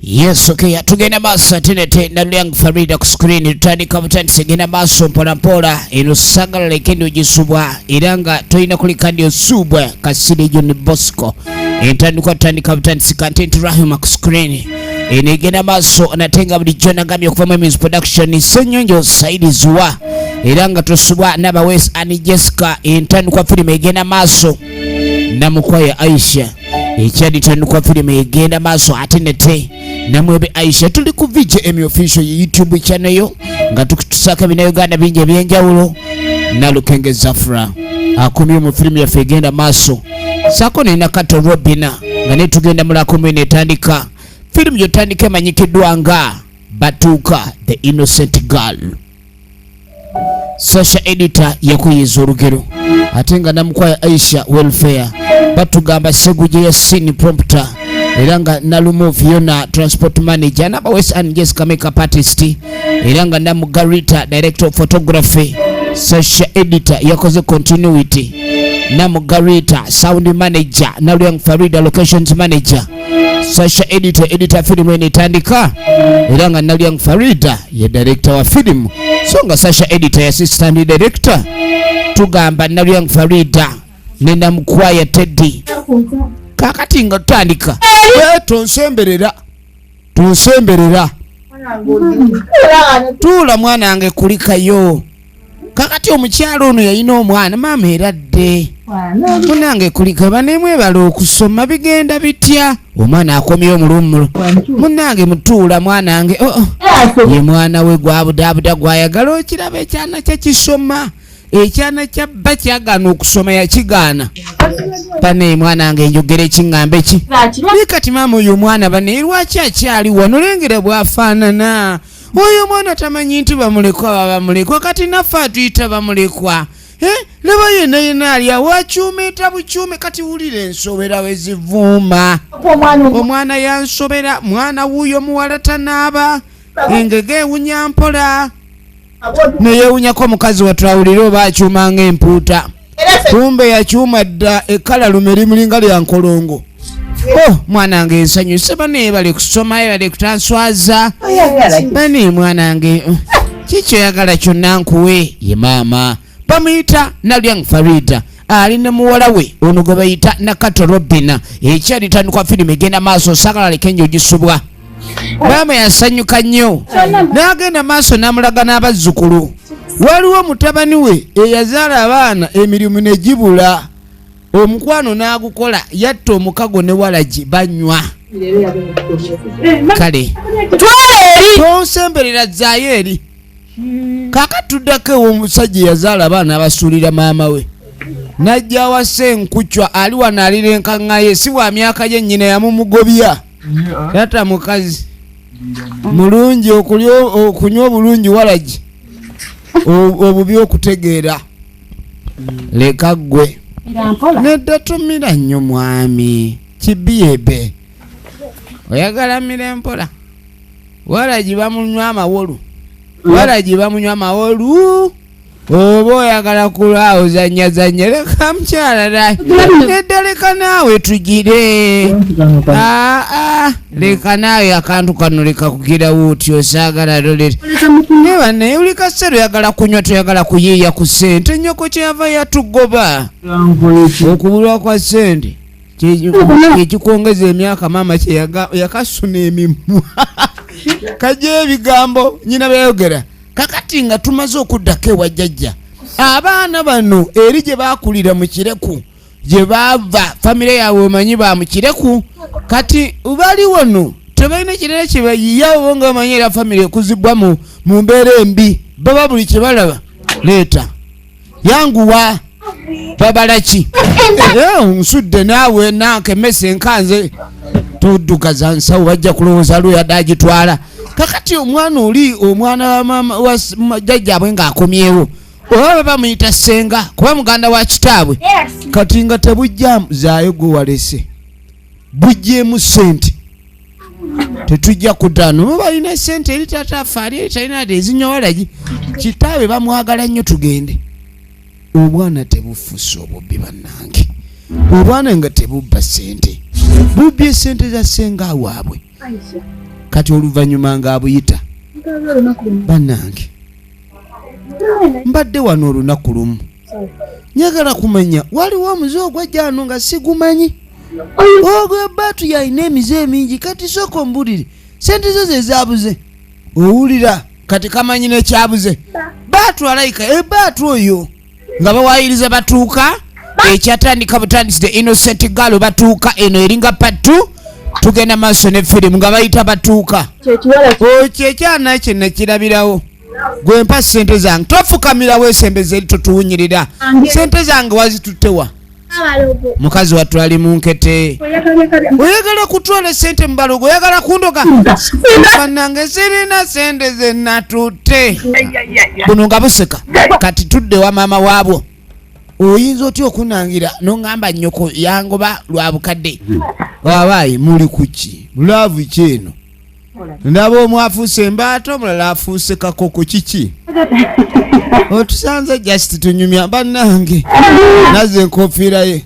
Yes, okay, tugenda maaso ate nate Naluyange Farida ku screen. Tutandika butandisi, genda maaso mpola mpola. Eno sagala leke ndi ogisubwa, era nga tolina kuleka ndi osubwa. Kasire John Bosco, entandikwa tutandika butandisi. Content Rahima ku screen, eno egenda maaso nate nga bulijjo nagambye okuva mu Emmys Production, Ssenyonjo Saidi Zuwa, era nga tosubwa n'abawes Ani Jessica. Entandikwa firimu egenda maaso, Namukwaya Aisha ekyaditandikwa firimu egenda maaso ate nete Namwebe Aisha. Tuli ku VJM Official YouTube channel yo, nga tukutusaako ebinnauganda bingi ebyenjawulo. Nalukenge Zafra akomye mu firimu yaffe egenda maaso, saako ne Nakato Robina, nga naye tugenda mulakomu. Eno etandika firimu gyotandika emanyikiddwa nga Batuuka the Innocent Girl. Sasha Editor yakuyiza olugero, ate nga Namukwaya Aisha Welfare batugamba Seguje Yasin prompter, era nga Nalumu Fiona transport manager, Nabawes and Jessica makeup artist, era nga Namugarita director of photography. Sasha Editor yakoze continuity, Namugarita sound manager, Nalyang Farida locations manager. Sasha Editor editor firimu eno etandika, era nga Nalyang Farida ye director wa firimu, so nga Sasha Editor ye assistant director. Tugamba Nalyang Farida ne Namukwaya Teddy. Kakati nga tutandika. Tonsemberera, tonsemberera, tuula mwana wange, kulikayo. Kakati omukyalo ono yalina omwana, maama eradde munange, kulika banemwebala okusoma bigenda bitya? Omwana akomyewo mulumulo, munange mutuula mwana wange. Oh, oh. Ye mwana we gwabudaabuda gwayagala. Okiraba ekyana kye kisoma, ekyana kya bba kyagaana okusoma, yakigaana. Bane mwana wange, njogera ekiŋŋambe ki? Naye kati maama, oyo omwana bane lwaki akyali wano? Lengera bw'afaanana oyo omwana, tamanyi nti bamulekwa baba bamulekwa. Kati naffe atuyita bamulekwa. Eh, laba yenna yenna ali awo akyumiita bukyume. Kati wulira ensobera we zivuuma. Omwana yansobera, mwana wuuyo muwala tanaaba, engege ewunya mpola, neyewunyako. Omukazi watwawulire oba akyuma ng'empuuta, kumbe yakyuma dda, ekkalalume limulinga lya nkolongo. Oh, mwana wange nsanyuse bane, bali kusoma, bali kutanswaza bane. Mwana wange, kikyoyagala kyonna nkuwe. Ye maama bamuyita Nalyang Farida, ali ne muwala we ono gwe bayita Nakato Robina. Ekyalitandikwa firimu egenda maaso, sagala lekenjo ogisubwa. Maama yasanyuka nnyo n'agenda maaso n'amulaga n'abazzukulu. Waliwo mutabani we eyazaala abaana, emirimu ne gibula, omukwano n'agukola, yatta omukago ne walagi banywa. Kale tonsemberera, zaayo eri. Kaakati tuddako ew'omusajja eyazaala abaana abasuulira maama we, n'ajja awasa enkucwa. Ali wano alira enkaŋŋaye, si bwa myaka gye, nnyina yamumugobya. Tata mukazi mulungi okulya okunywa obulungi walagi, obubi okutegeera. Leka ggwe nedda, tumira nnyo mwami kibiyebe, oyagala mira empola. Walagi bamunywa amawolu, walagi bamunywa amawolu, oba oyagala kulwawo zanyazanya. Leka mukyala nedda, leka naawe tugire. Aa, leka naawe akantu kano, leka kugirawo otyo, saagala lolere neba naye uli kaseera oyagala kunywa, toyagala kuyiiya ku ssente. Nnyoko kyeyava yatugoba, okubulwa kwa ssente kyekikwongeza emyaka. Maama yakasuna emimwa kajja ebigambo nyina byayogera. Kakati nga tumaze okuddako ewa jjajja, abaana bano eri gye bakulira mu Kireku gye baava, famire yaabwe omanyi ba mu Kireku. Kati bali wano tebalina kirala kye bayiyawo, nga bamanyi era famire ekuzibwa mu mbeera embi, baba buli kye balaba leeta yanguwa babalaki. Nsudde naawe nanka emmese enkanze toddugaza nsawo, bajja kulowooza lweyadde agitwala. Kakati omwana oli, omwana wa maama wa jjajjaabwe ng'akomyewo, oba bamuyita ssenga kuba muganda wa kitaabwe. Kati nga tebujja zaayo gwe walese, bujjeemu ssente, tetujja kuddaano. Bo balina ssente eri, taata affe ali eri talina ate ezinywa walagi, kitaabwe bamwagala nnyo. Tugende. Obwana tebufuuse obubbi bannange, obwana nga tebubba ssente, bubbye ssente za ssenga waabwe. Kati oluvannyuma ng'abuyita, bannange, mbadde wano olunaku lumu, njagala kumanya waliwo omuze ogwajja wano nga sigumanyi. Ogwo baatu yalina emize emingi. Kati sooka ombulire, sente zo ze zaabuze? Owulira kati kamanyi nekyabuze. Baatu alayika ebaatu oyo nga bawayiriza batuuka ekyatandika butandisi, The Innocent Girl. Batuuka eno eringa part 2. Tugenda maaso ne firimu nga bayita Batuuka. Okyo ekyana kye nakirabirawo. Gwe mpa sente zange, tofukamira, weesembeza eri, totuwunyirira. Sente zange wazituttewa? Mukazi wattu ali mu nkete. Oyagala kutwala sente mu balogo, oyagala kundoga? Bannange, sirina sente ze natutte. Buno nga buseka. Kati tudde wa maama waabwo. Oyinza otya okunangira noŋŋamba nnyoko yangoba lwa bukadde? Wabaayi, muli kuki? Love ki eno? Ndaba omu afuuse embaata, omulala afuuse kakoko. Kiki otusanze? Just tunyumya, bannange. Nazza enkofiira ye,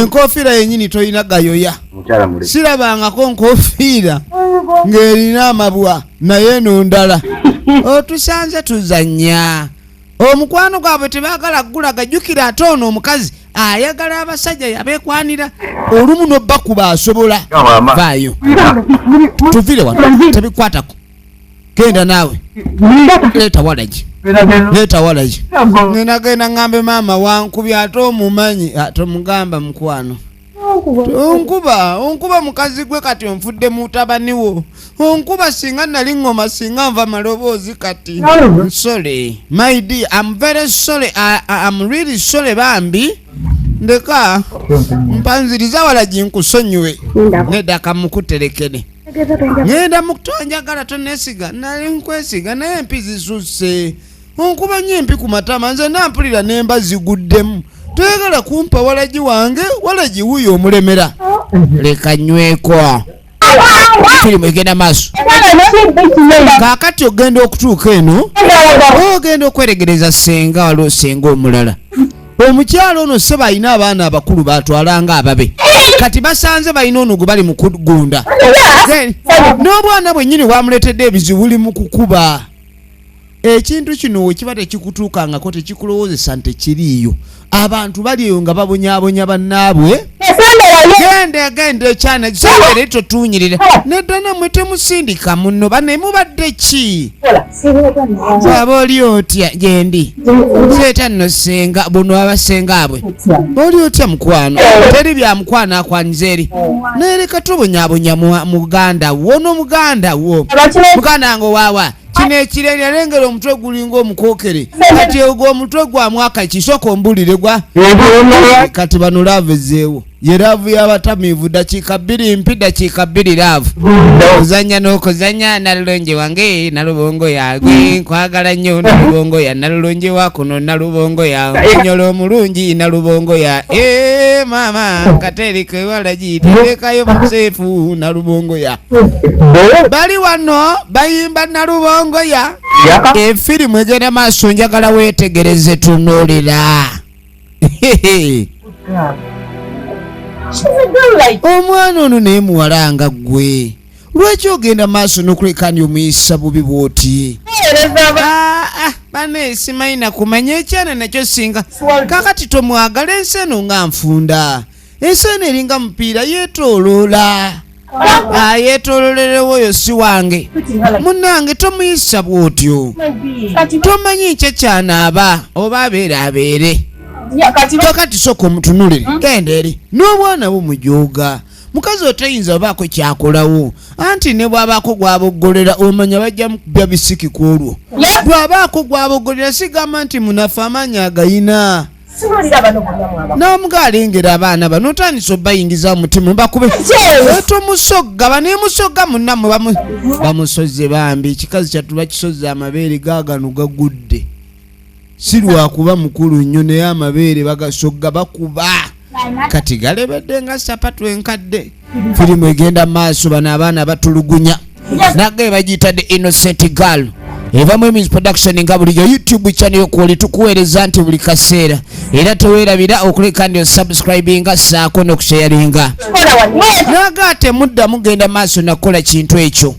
enkofiira yenyini tolina gayoya. Sirabangako nkofiira ng'erina amabwa, naye eno ndala. Otusanze tuzannya. Omukwano gwabwe tebaagala gulaga. Jjukira ate ono omukazi ayagala abasajja yabeekwanira olumu nobbakuba asobola. Vaayo, tuvire wano, tebikwatako. Genda naawe, leeta walagi, leeta walagi. Ngenda, genda ŋŋambe maama wankubye. Ate omumanyi, tomugamba mukwano. Onkuba, onkuba mukazi gwe. Kati onfudde mutabani wo, onkuba. Singa nali ŋŋoma, singa nva maloboozi. Kati sorry my dear, I'm very sorry. I'm really sorry bambi, ndeka mpanziriza walagi nkusonyiwe. Nedda, kamukuterekere. Ŋŋenda mukutonjagala, tonesiga. Nali nkwesiga, naye empi zisusse. Onkuba nnyo empi ku matama, nze nampulira nemba ziguddemu. Toyagala kumpa walagi wange? Walagi wuuyo omulemera. Leka nyweko. Firimu egenda maaso. Kaakati ogenda okutuuka eno, ogenda okweregereza senga. Waliwo senga omulala, omukyalo ono seba alina abaana abakulu batwalanga ababe. Kati basanze balina ono gwe bali mu kugunda. N'obwana bwennyini bwamuleetedde ebizibu, buli mu kukuba. Ekintu kino wekiba tekikutuukangako, tekikulowoozesa nti tekiriiyo. Abantu bali eyo nga babonyaabonya bannaabwe. Genda, genda, ekyana sembere, totuunyirira. Nedda, nammwe temusindika muno. Banne, mubadde ki? Aba oli otya? Gyendi seeta nno senga. Buno abasenga abwe, oli otya mukwano? Teri bya mukwano, akwanyiza eri. Naye leka tobonyabonya muganda wo n'omuganda wo. Muganda wange waawa kino ekirere, alengera omutwe gulinga omukokere. Kati ogwo omutwe gwa mwaka kisooka ombulire gwa kati. Bano love ezeewo, ye love y'abatamiivu. Dakiika 2 mpi, dakiika 2 love. Ozanya n'okozanya. Nalulungi wange, Nalubongo yagwe, nkwagala nnyo Nalubongo ya, Nalulungi wa kuno, Nalubongo ya nyola omulungi, Nalubongo ya. E mama katereke walagi, terekayo museefu. Nalubongo ya bali wano bayimba Nalubongo ya. Efirimu egenda maaso, njagala weetegereze, tunuulira. Omwana ono naye muwala nga ggwe, lwaki ogenda maaso n'okuleka ndi omuyisa bubi bw'oti? Ah, ah, bane simanyi nakumanya ekyana nakyo singa kakati tomwagala. Ensi eno nga nfunda, ensi eno eringa mupiira, yeetooloola. Ah, yeetoololerewo oyo si wange. Munnange, tomuyisa bw'otyo, tomanyi nkya kyanaaba oba abeere abeere. Kakati soka omutunulire. Genda eri n'obwana bumujooga. Mukazi otayinza obaako kyakolawo, anti ne bw'abaako gwaboggolera, omanya bajja mukubya bisiki ku olwo. Bw'abaako gwaboggolera, sigamba nti munafu, amaanyi agayina. N'omuga alengera abaana bano, otandise obayingiza omutima, bakube tomusogga. Banemusogga munnammwe bamusoze bambi. Ekikazi kyattu bakisoze, amabeere gaagano gagudde. Si lwakuba mukulu nnyo, naye amabeere bagasogga, bakuba, kati galebedde nga sapatu enkadde. Firimu egenda maaso. Bano abaana batulugunya nage bagiyita The Innocent Girl. Eva Mwemizi Production nga bulijjo YouTube channel yokwoli tukuweereza nti buli kaseera, era teweerabira okuleka ndi osubscribinga ssaako n'okusharinga. Naga temudda mugenda maaso nakukola kintu ekyo,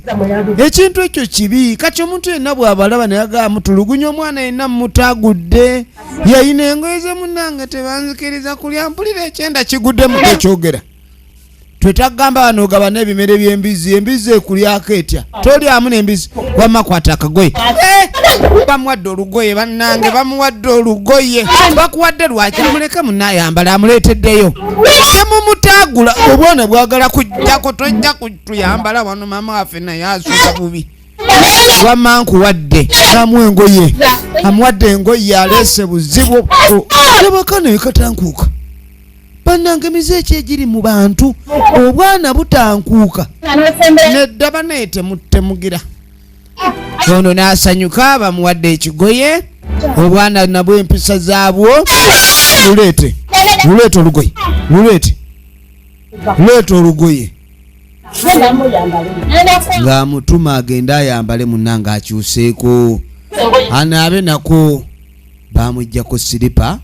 ekintu ekyo kibi. Kati omuntu yenna bw'abalaba naye agamba mutulugunya omwana yenna mumutagudde, yayina engoye ze munnange tebanzikiriza kulya, mpulira ekyenda kiguddemu ekyogera. Twetagamba wano ogabana ebimere by'embizzi, embizzi ekulyako etya? Tolyamu n'embizzi. Wamma kwata akagoye. Bamuwadde olugoye bannange, bamuwadde olugoye. Bakuwadde lwaki? Amuleke munnayambala, amuleeteddeyo. Temumutaagula, obwana bwagala kujjako, tojja kutuyambala wano, maama waffe naye asuka bubi. Wamma nkuwadde, namuwa engoye, amuwadde engoye, aleese buzibu. Tebaka naye katankuuka bannange, emize eki egiri mu bantu, obwana butankuuka nedda banaye temugira. Ono n'asanyuka, bamuwadde ekigoye, obwana nabwo empisa zaabwo. Luleete, luleete olugoye, luleete, leeta olugoye. Ng'amutuma agende ayambale munnange akyuseeko anaabe nako. Bamuggyako siripa,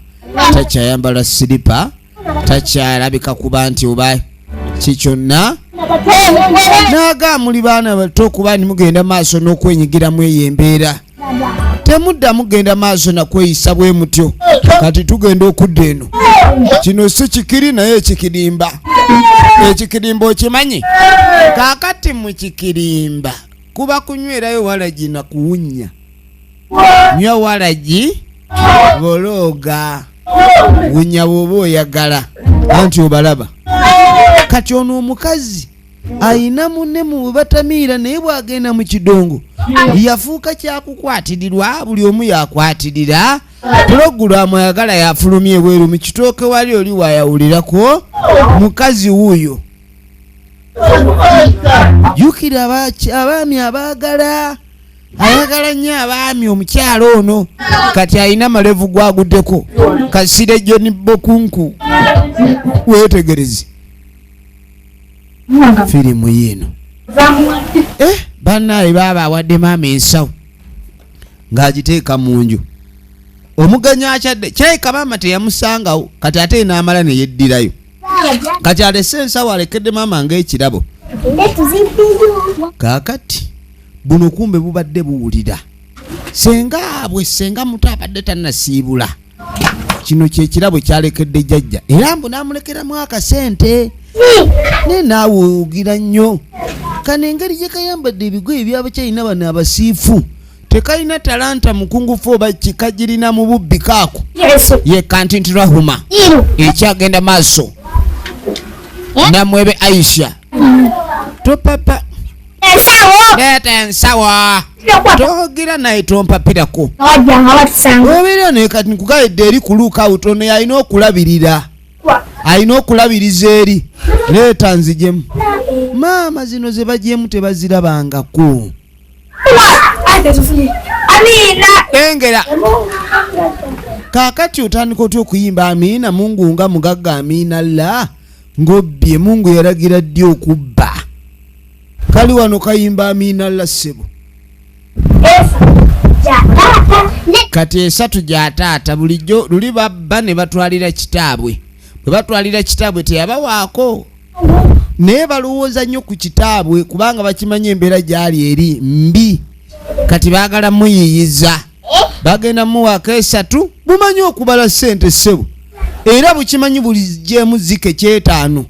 takyayambala siripa, takyalabika kuba nti oba kikyonna. Naaga muli baana bato okuba nimugenda maaso n'okwenyigiramu eyo embeera, temudda mugenda maaso nakweyisa bwe mutyo. Kati tugenda okudda eno, kino si kikiri naye ekikirimba, ekikirimba okimanyi? Kaakati mu kikirimba kuba kunywerayo walagi na kuwunya. Nywa walagi, bolooga, wunya bw'oba oyagala, anti obalaba. Kati ono omukazi ayina munne mu batamiira, naye bw'agenda mu kidongo yafuuka kyakukwatirirwa, buli omu yakwatirira pulogulaamu ayagala yafulumya ebweru mu kitooke. Wali oli wayawulirako mukazi wuuyo. Jjukira abaami abaagala, ayagala nnyo abaami omukyalo ono. Kati alina malevu gwaguddeko kasire John Bokunku. Weetegereze firimu yiino. Bannaye baaba awadde maama ensawo ng'agiteeka mu nju, omugenyi akyadde kirabika maama teyamusangawo. Kati ate n'amala ne yeddirayo, kati alese ensawo alekedde maama ng'ekirabo. Kaakati buno kumbe bubadde buwulira senga bwe senga muto abadde tannasiibula. Kino kyekirabo kyalekedde jjajja, era mbu n'amulekeramu akasente. Naye naawe ogira nnyo kano engeri gye kayambadde ebigoye by'abakyalina bano abasiifu, tekalina talanta mukungufu oba kikagirina mu bubbi kaako ye kanti Rahuma ekyagenda maaso. Namwebe Aisha, topapa, leeta ensawo, togira naye tompapirako. Obeera naye kati nkugayedde eri ku lookout. Ono yalina okulabirira, alina okulabiriza eri. Leeta nzijemu maama, zino ze bagyemu tebazirabangako. Engera kaakati otandika otya okuyimba amiina mungu nga mugagga, amiina la ng'obbye? Mungu yalagira ddi okubba? Kali wano kayimba amiina la ssebo. Kati esatu gya taata, bulijjo luli babba ne batwalira kitaabwe. Bwe batwalira kitaabwe teyabawaako, naye balowooza nnyo ku kitaabwe kubanga bakimanyi embeera gyali eri mbi. Kati baagala muyiyiza, bagenda muwaako esatu. Bumanyi okubala ssente ssebo, era bukimanyi buli gyemu zike kyetaano.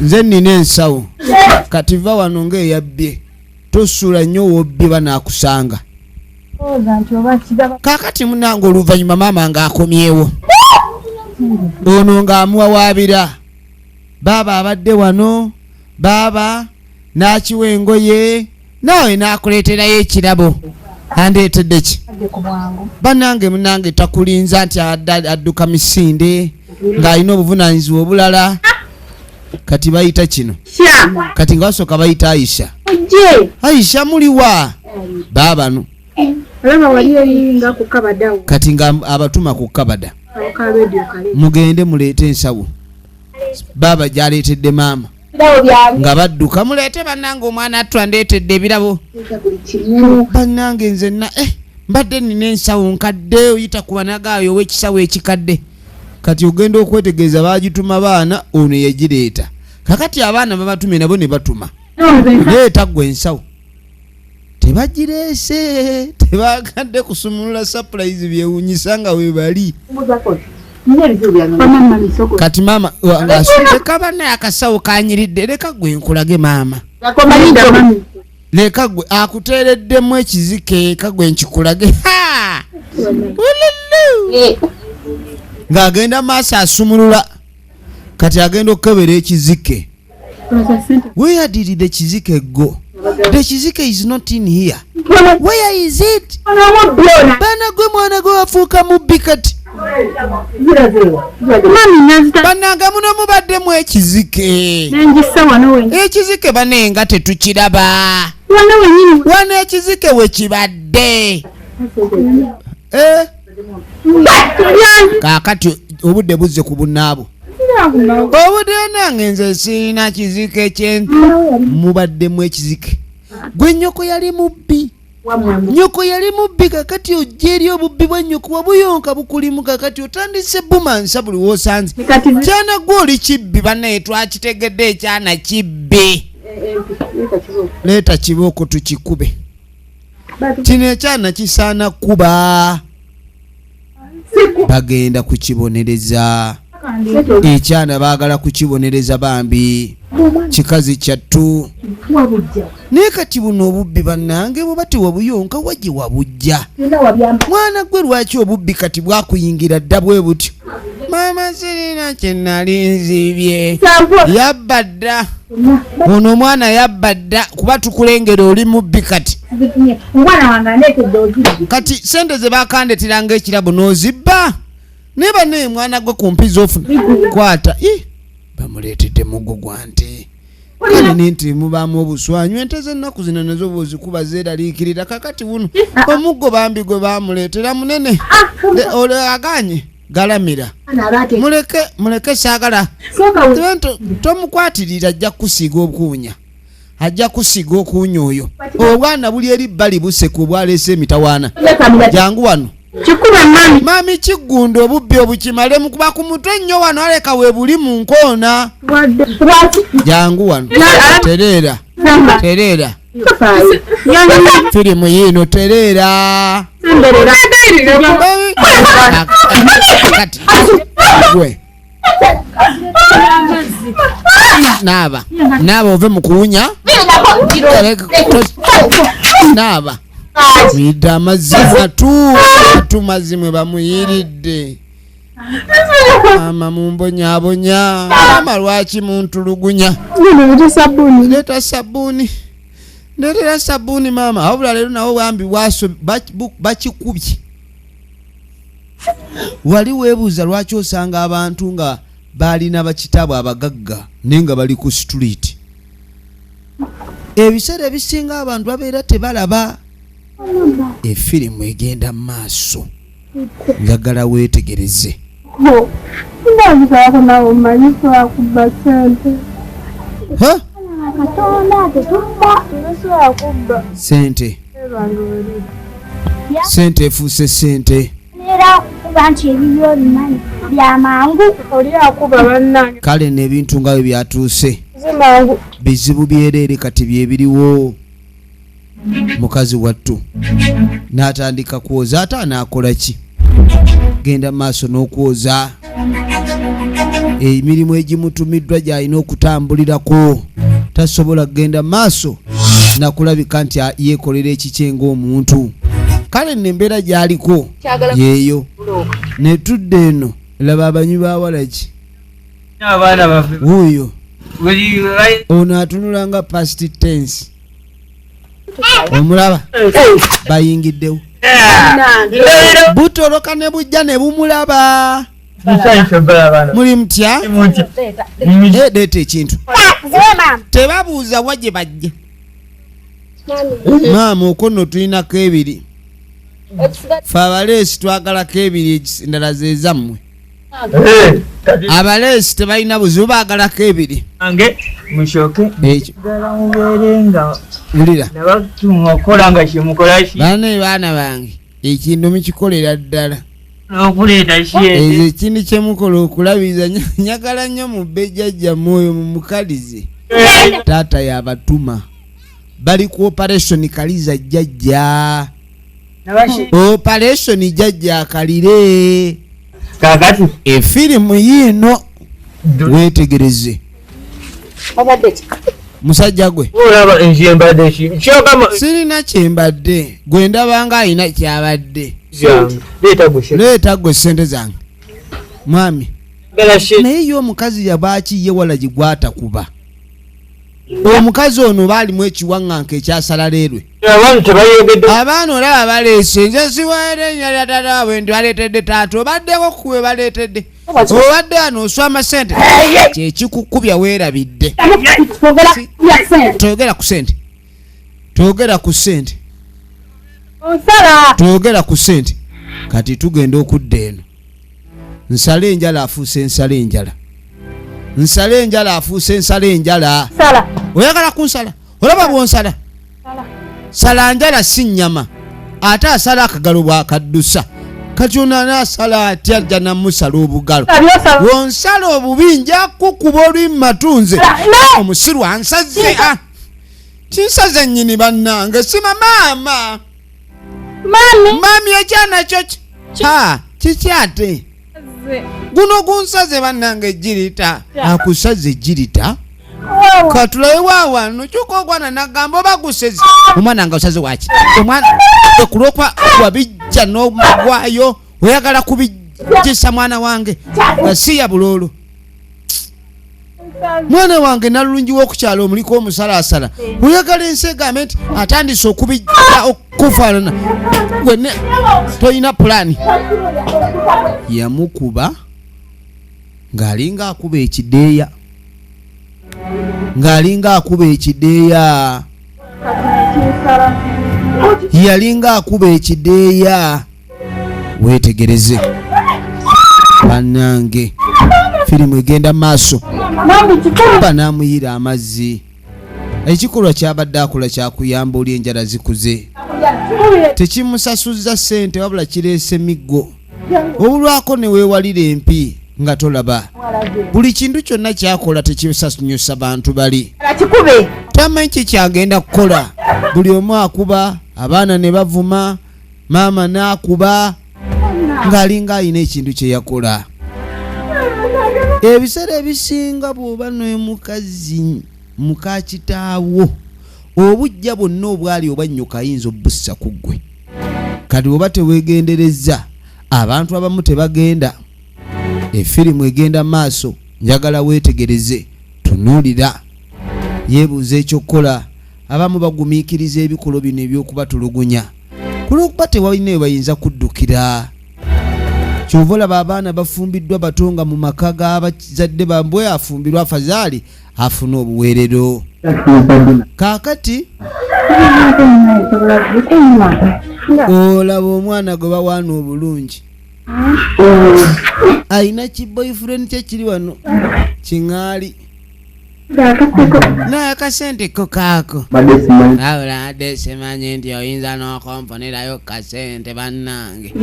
Nze nnina ensawo. Kati va wano ng'eyabbye, tosula nnyo wobbye banaakusanga. Kaakati munange oluvannyuma maama ng'akomyewo, ono ng'amuwawaabira baaba abadde wano, baaba n'akiwa engoye, naawe n'akuleeterayo ekirabo. Andeetedde ki bannange? Munange takulinza nti adduka misinde ng'alina obuvunaanyizibwa obulala. Kati bayita kino, kati nga basooka bayita Aisha. Aisha muliwa baabano? Kati nga abatuma ku kabada, mugende muleete ensawo baaba gyaleetedde maama. Nga badduka, muleete bannange, omwana attu andeetedde ebirabo. Bannange, nze na mbadde nina ensawo nkadde, oyita ku banagaayo ow'ekisawo ekikadde. Kati ogenda okwetegereza, bagituma baana, ono yagireeta. Kakati abaana babatumye nabo ne batuma, leeta gwe ensawo. Tebagireese, tebagadde kusumulula surprise. Byewunyisa nga webali. Kati maama leka banaye, akasawo kanyiridde. Leka gwe nkulage maama, leka gwe akuteereddemu ekizike, ka gwe nkikulage. Ha! Ululu! Ng'agenda maaso asumulula, kati agenda okukebera ekizike. Where did the kizike go? The kizike is not in here. Where is it? Bana gwe, mwana gwe wafuuka mubbi kati. Bannanga, muno mubaddemu ekizike. Nengisa wano wenyini. Ekizike banenga tetukiraba. Wano wenyini. Wano ekizike we kibadde. Eh? Kaakati obudde buzze ku bunnaabo, obudde nange nze sirina kizike kye. Mubaddemu ekizike. Gwe nnyoko yali mubbi, nnyoko yali mubbi. Kakati ojja eri obubbi bwa nnyoko wabuyonka bukulimu. Kakati otandise bumansa buli wosanze. Kyana gwe oli kibbi. Bannaye, twakitegedde, ekyana kibbi. Leeta kibooko tukikube. Kino ekyana kisaana kuba bagenda kukibonereza. Ekyana baagala kukibonereza bambi, kikazi kyattu. Naye kati buno obubbi bannange, bwe batewabuyonka wajje wabujja. Mwana gwe, lwaki obubbi kati bwakuyingira dda bwe butyo? Maama, sirina kye nali nzibye. Yabba dda ono omwana, yabba dda, kuba tukulengera oli mubbi kati. Omwana wange aneetedde ozibbi. Kati sente ze bakandetera ekirabo n'ozibba. Naye bannaye, mwana gwe, ku mpiza ofuna kwata. Ih, bamuleetedde muggo gwa nte. Kale nente mubaamu obuswanyu. Ente z'ennaku zino nazo bwozikuba zeeraliikirira. Kakati wuno omuggo bambi gwe bamuleetera munene. Olwo aganye galamira. Muleke, muleke, saagala. Tomukwatirira, ajja kusiiga okuwunya, ajja kusiiga okuwunya. Oyo obwana buli eri bbali buseka, obwaleese emitawaana. Jangu wano. Kikube mami. Mami, kiggunda obubbi obukimale mukuba ku mutwe nnyo wano, aleka we buli mu nkoona. Jangu wano, tereera, tereera. Firimu yiino, tereera. Kati gwe naaba, naaba ove mu kuwunya. Naaba, muyidde amazzi atu atu, mazzi mwe bamuyiridde. Maama, mumbonyabonya maama, lwaki muntulugunya? Leeta sabbuuni, ndeetera sabbuuni maama. Wabula leero nawo bambi bakikubye. Wali weebuuza lwaki osanga abantu nga balina bakitaabwe abagagga naye nga bali ku street? Ebiseera ebisinga abantu babeera tebalaba. Efirimu egenda mu maaso, njagala weetegereze. Ndabikaako nawe omanyi kubba sente. Ha? Katonda tetubba, tetusobola kubba. Sente, sente efuuse sente. Era kuba nti ebibyo obimanyi byamangu, oli akuba bannange. Kale n'ebintu nga bwe byatuuse. Zimangu. Bizibu byereere kati byebiriwo. Mukazi wattu n'atandika kwoza, ate anaakola ki? Genda maaso n'okwoza, emirimu egimutumiddwa gy'alina okutambulirako. Tasobola kugenda maaso nakulabika nti yeekolera ekikye ng'omuntu. Kale nno embeera gy'aliko yeeyo. Netudde eno, laba abanywi ba walagi. Abaana baffe. Wuuyo. Buli Ono atunula nga past tense. Omulaba bayingiddewo, butoloka ne bujja ne bumulaba. Muli mutya? Eh, leeta ekintu. Tebabuuza wa gye bajja. Maama, okwo nno tulinako ebiri. Fe abaleesi twagalako ebiri, endala ze zammwe. Abaleesi tebalina buzibu, baagalako ebiri. Ange mushoke. Ekyo. Gala mubeere nga Wulira. Nabatuma okukola nga kyemukola ki. Baana, baana bange, ekintu mukikolera ddala. N'okuleeta Ezo kyete. ekintu kyemukola okulabiriza, njagala nnyo mubbe jjajja mwoyo mumukalize. Taata yabatuma, bali ku operation kaliza jjajja. Operation jjajja akalire. Kakati Efirimu yiino, weetegereze. Obadde ki? Musajja gwe. Olaba ensi embadde ki kyogamba? Sirina kyembadde, gwe ndabanga alina kyabadde. Zange leeta gwe. Leeta gwe sente zange, mwami. Gala shi. Naye ye omukazi yabaaki ye wala gigwatakuba omukazi ono baalimu ekiwaŋŋanka ekyasala leerwe. Abantu tebayogedde. Abaana olaba baleese, nze siwaire nyala taata waabwe nti baleetedde taata, obaddeko kuwe baleetedde, obadde wano oswama sente kyekikukubya weerabidde. Twogera ya sente. Toyogera ku sente, toyogera ku sente. Onsala. Toyogera ku sente. Kati tugenda okudda eno, nsale enjala afuuse ensala enjala, nsale enjala afuuse ensala enjala. Sala. Oyagala kunsala? Olaba bwonsala, sala njala si nnyama, ate asala akagalo bwakaddusa. Kati ono anaasala atya? Ajja namusala obugalo. Byosala. Wonsala obubi nja kukuba olwi matunze. No. Omusiru ansaze. Ah, kinsaze nnyini bannange, sima maama. Mami. Mami, ekyana kyo ha kiki ate guno gunsaze bannange ejirita akusaze ejirita. Katulabe waawano kyuka ogwana nagamba oba guseze omwana nga osaze waki omwana kulwokwa wabijja n'omugwayo oyagala kubijjisa mwana wange nga siya buloolo. Mwana wange nalulungi w'okukyalo omuliko omusalaasala, oyagala ensi egambe nti atandise okubijja okufaanana wene tolina pulaani. Yamukuba ng'alinga akuba ekideeya, ng'alinga akuba ekideeya, yalinga akuba ekideeya. Weetegereze bannange, firimu egenda maaso. Mami, kikulu. Ba n'amuyira amazzi. Ekikolwa kyabadde akola kyakuyamba oli enjala zikuze, tekimusasuzza ssente, wabula kireese miggo obulwako ne weewalira empi nga tolaba buli kintu kyonna kyakola tekisanyusa bantu bali. Kikube. Tamanyi kikyagenda kukola. Buli omu akuba abaana ne bavuma maama n'akuba ng'alinga alina ekintu kye yakola. Ebiseera ebisinga bw'oba n'omukazi muka kitaawo, obujja bwonna obwali obwannyuka ayinza obussa ku ggwe. Kati oba teweegenderezza, abantu abamu tebagenda. Efirimu egenda maaso, njagala weetegereze. Tunuulira, yeebuuza ekyokukola. Abamu bagumiikiriza ebikolo bino ebyokubatulugunya kulwokuba tewalina we bayinza kuddukira. Kyova olaba abaana bafumbiddwa bato nga mu maka g'abazadde bambwe afumbirwa afazaali afuna obuweerero. Kaakati olaba omwana gwe bawaana obulungi alina ki boyfriend kye kiri wano kiŋaali naye akasente ko kaako. Wabula adde simanyi nti oyinza n'okomponerayo kasente bannange.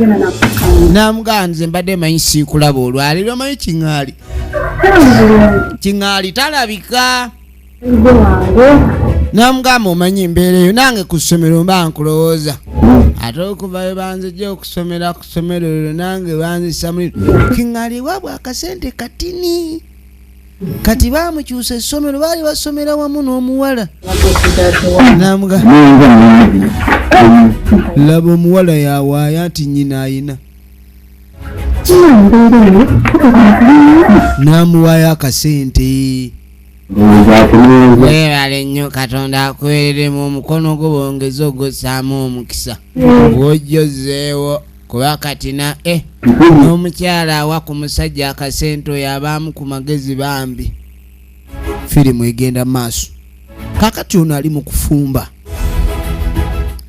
Namugamba nze mbadde manyi siikulaba olwaliro, manyi kiŋaali kiŋaali talabika. Namugamba omanyi embeera eyo nange ku ssomero mba nkulowooza, ate okuva we banzijja okusomera ku ssomero eryo nange banzisa muliro. Kiŋŋaali ewaabwe akasente katini, kati baamukyusa essomero, baali basomera wamu n'omuwala. Namuga laba omuwala yawaaya nti nnyina ayina, n'amuwaayo akasente. Weebale nnyo, Katonda akuweereremu omukono gwo bongeze ogussaamu omukisa wojjozeewo, kuba kati na n'omukyala awa ku musajja akasente oyo abaamu ku magezi bambi. Firimu egenda maaso. Kakati ono ali mu kufumba,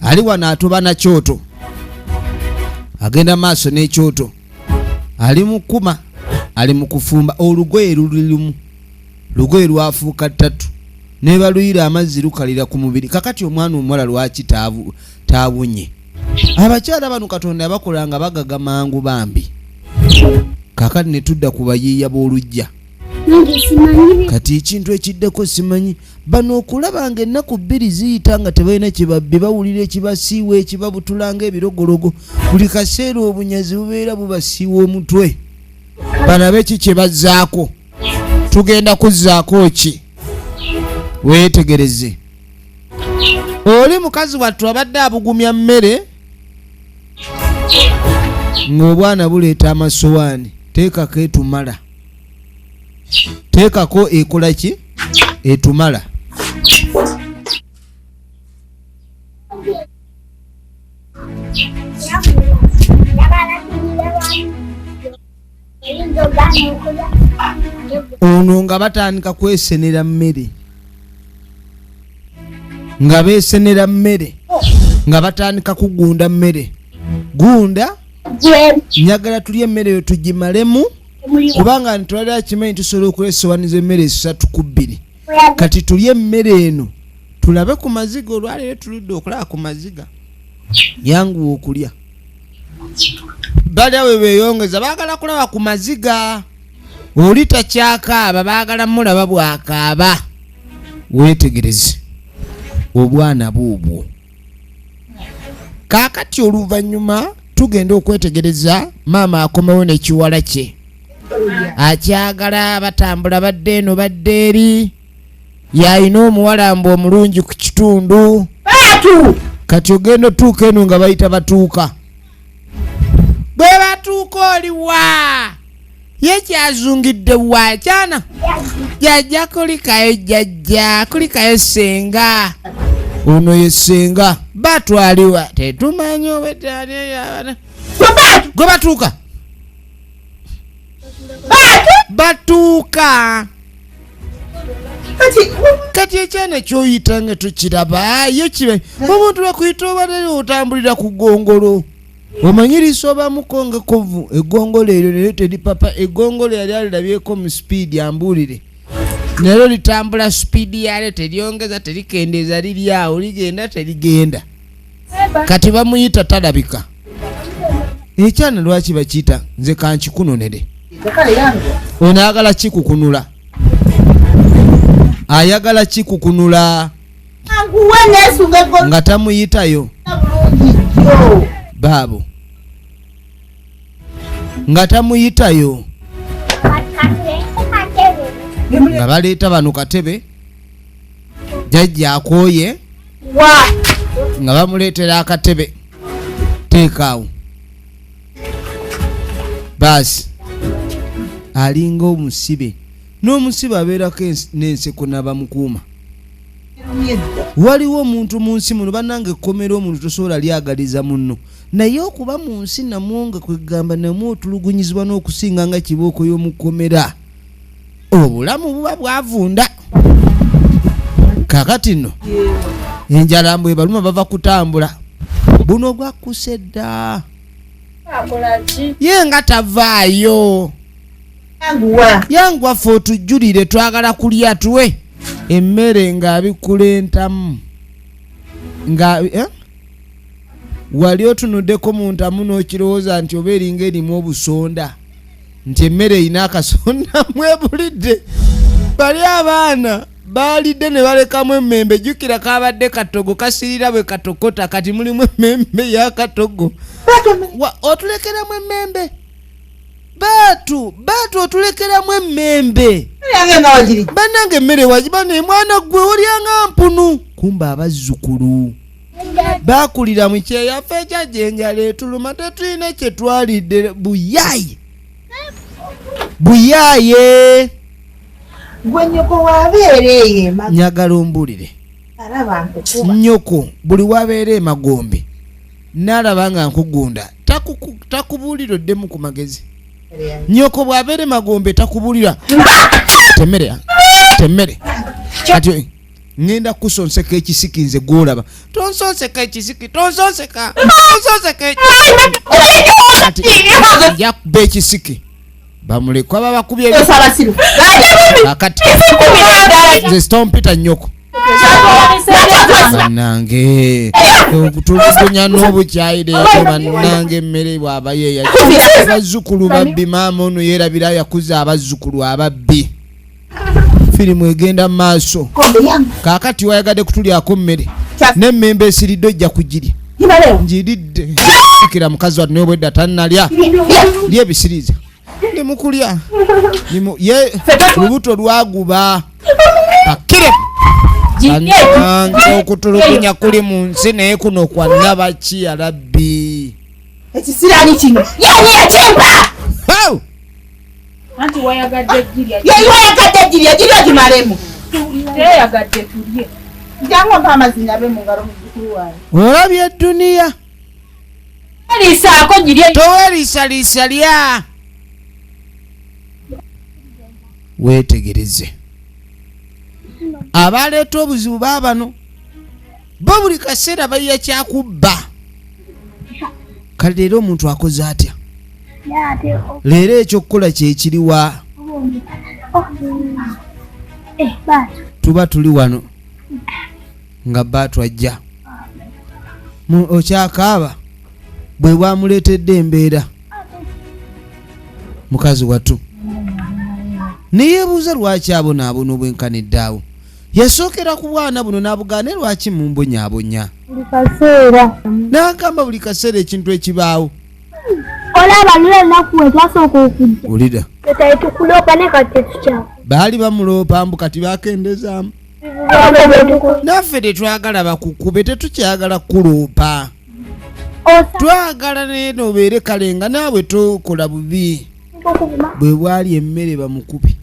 ali wano atoba na kyoto, agenda maaso n'ekyoto, ali mu kkuma. Ali mu kufumba olugoye luli lumu, lugoye lwafuuka ttatu, nebaluyira amazzi lukalira ku mubiri. Kakati omwana omuwala lwaki taabunye? Abakyala bano Katonda yabakola nga bagaga mangu bambi. Kakati ne tudda ku bayiiya b'oluggya. Nange simanyi. Kati ekintu ekiddako simanyi bano okulaba nga ennaku 2 ziyita nga tebalina kyebabbi, bawulira ekibasiiwa ekibabutula ng'ebirogologo buli kaseera, obunyazi bubeera bubasiiwa omutwe. Balabe ki kye bazzaako, tugenda kuzzaako ki? Weetegereze oli mukazi wattu abadde abugumya mmere ng'obwana buleeta amasowaani, teekako etumala, teekako ekola ki etumala. Ono nga batandika kwesenera mmere, nga beesenera mmere, nga batandika kugunda mmere. Gunda, njagala tulye emmere eyo tugimalemu, kubanga ntwalira kimanyi tusobola okwesowaniza emmere 3 ku 2. Kati tulye emmere eno tulabe ku maziga. Olwaleero tuludde okulaba ku maziga. Yanguwa okulya. Balya bwe beeyongeza, baagala kulaba ku maziga. Oli takyakaaba, baagala mulaba bw'akaaba. Weetegereze obwana buubwo. Kaakati oluvannyuma tugenda okwetegereza maama akomewo n'ekiwala kye akyagala, batambula badde eno badde eri, yalina omuwala mbu omulungi ku kitundu. Kati ogenda otuuka eno nga bayita batuuka, bwe batuuka oliwa ye kyazungidde wa kyana jajja kulikayo, jajja kulikayo senga. Ono ye senga batwaliwa tetumanyi obetani gwe batuuka batuuka. Kati ekyana kyoyita nga tukiraba ye kibe omuntu bakuyita obadde otambulira ku ggongolo, omanyi lisobamuko nga kovu eggongolo eryo naye teripapa. Eggongolo yali alirabyeko mu sipiidi, ambuulire nalyo litambula sipiidi yalyo, teryongeza terikendeeza, liri awo ligenda terigenda. Kati bamuyita talabika. Ekyana lwaki bakiyita nze kankikunonere? Ono ayagala kikukunula, ayagala kikukunula nga tamuyitayo baabo, nga tamuyitayo nga baleeta bano katebe. Jajja akooye nga bamuleetera akatebe, teekaawo baasi. Alinga omusibe, n'omusibe abeerako n'enseko n'abamukuuma. Waliwo omuntu mu nsi muno bannange, ekkomera omuntu tosobola lyagaliza munno, naye okuba mu nsi namwo nga kwegamba namwo otulugunyizibwa n'okusinga nga kibooko y'omukomera, obulamu buba bwavunda. Kakati nno enjala mbwe baluma, bava kutambula buno bwakkuse dda, ye nga tavaayo. Yanguwa ffe otujjulire, twagala kulya, tuwe emmere. Ng'abikula entamu nga wali otunuddeko mu ntamu n'okirowooza nti oba eringa erimu obusonda, nti emmere erina akasonda mwebulidde. Bali abaana baalidde ne balekamu emmembe. Jjukira kabadde katogo kasirira bwe katokota, kati mulimu emmembe y'akatogo. Otulekeramu emmembe baatu baatu, otulekeramu emmembe bannange, emmere wagibane mwana gwe olyanga mpunu. Kumba abazzukulu bakulira mu kyeyafe ekyajja enjala etuluma, tetulina kye twalidde. Buyaaye buyaaye. Gwe nyoko wabeera eyo emaga. Njagala ombulire. Alaba nkukuba. Nnyoko buli wabeera emagombe n'alaba nga nkugunda, takubuulira oddemu ku magezi? Nnyoko bw'abeera emagombe takubuulira temmere temmere? Kati ŋŋenda kusonseka ekisiki nze gw'olaba. Tonsonseka ekisiki, tonsonseka, tonsonseka. Kati nja kuba ekisiki. Bamulekwa babakubye kakati nze sitompita nnyoko bannange, okutulugunya n'obukyayi leero bannange. Emmere bw'aba yeeya abazzukulu babbi, maama ono yeerabira yakuza abazzukulu ababbi. Firimu egenda mu maaso. Kaakati wayagadde kutulyako mmere n'emmembe esiridde, ojja kugirya. Ngiridde kira mukazi wattu, naye obwedda tannalya. Lya ebisiriiza, ndi mukulya. Ye lubuto lwaguba pakire. Bannange, okutulugunya kuli mu nsi, naye kuno kwa nabaki ya Rabbi? Ekisiraani kino yani yakimpa. Hau! Anti wayagadde girya. Yeyi wayagadde girya, girya gimalemu. Teyagadde tulye. Jangu ompa amazzi nabe mu ngalo, muzzukulu wange. Olabye eduniya. Liisaako girye. Toweriisaliisa, lya weetegereze. Abaleeta obuzibu baabano bo buli kaseera bayiya kyakubba. Kale leero omuntu akoze atya? Leero ekyokukola kyekiriwa? Tuba tuli wano nga baatu ajja. Okyakaaba bwe bwamuleetedde embeera mukazi wattu, neyeebuuza lwaki abonaabona obwenkanidde awo. Yasookera ku bwana buno n'abugaana, lwaki mumbonyaabonya? Buli kaseera. N'agamba buli kaseera ekintu ekibaawo. Olaba lula lunaku we twasooka okujja. Wulira. Tetali tukuloopa, ne kati tetukyawa. Baali bamuloopa mbu kati bakendezaamu. Naffe tetwagala bakukube, tetukyagala kuloopa, twagala naye nobeere kale nga naawe tokola bubi. Bwe bwali emmere bamukubi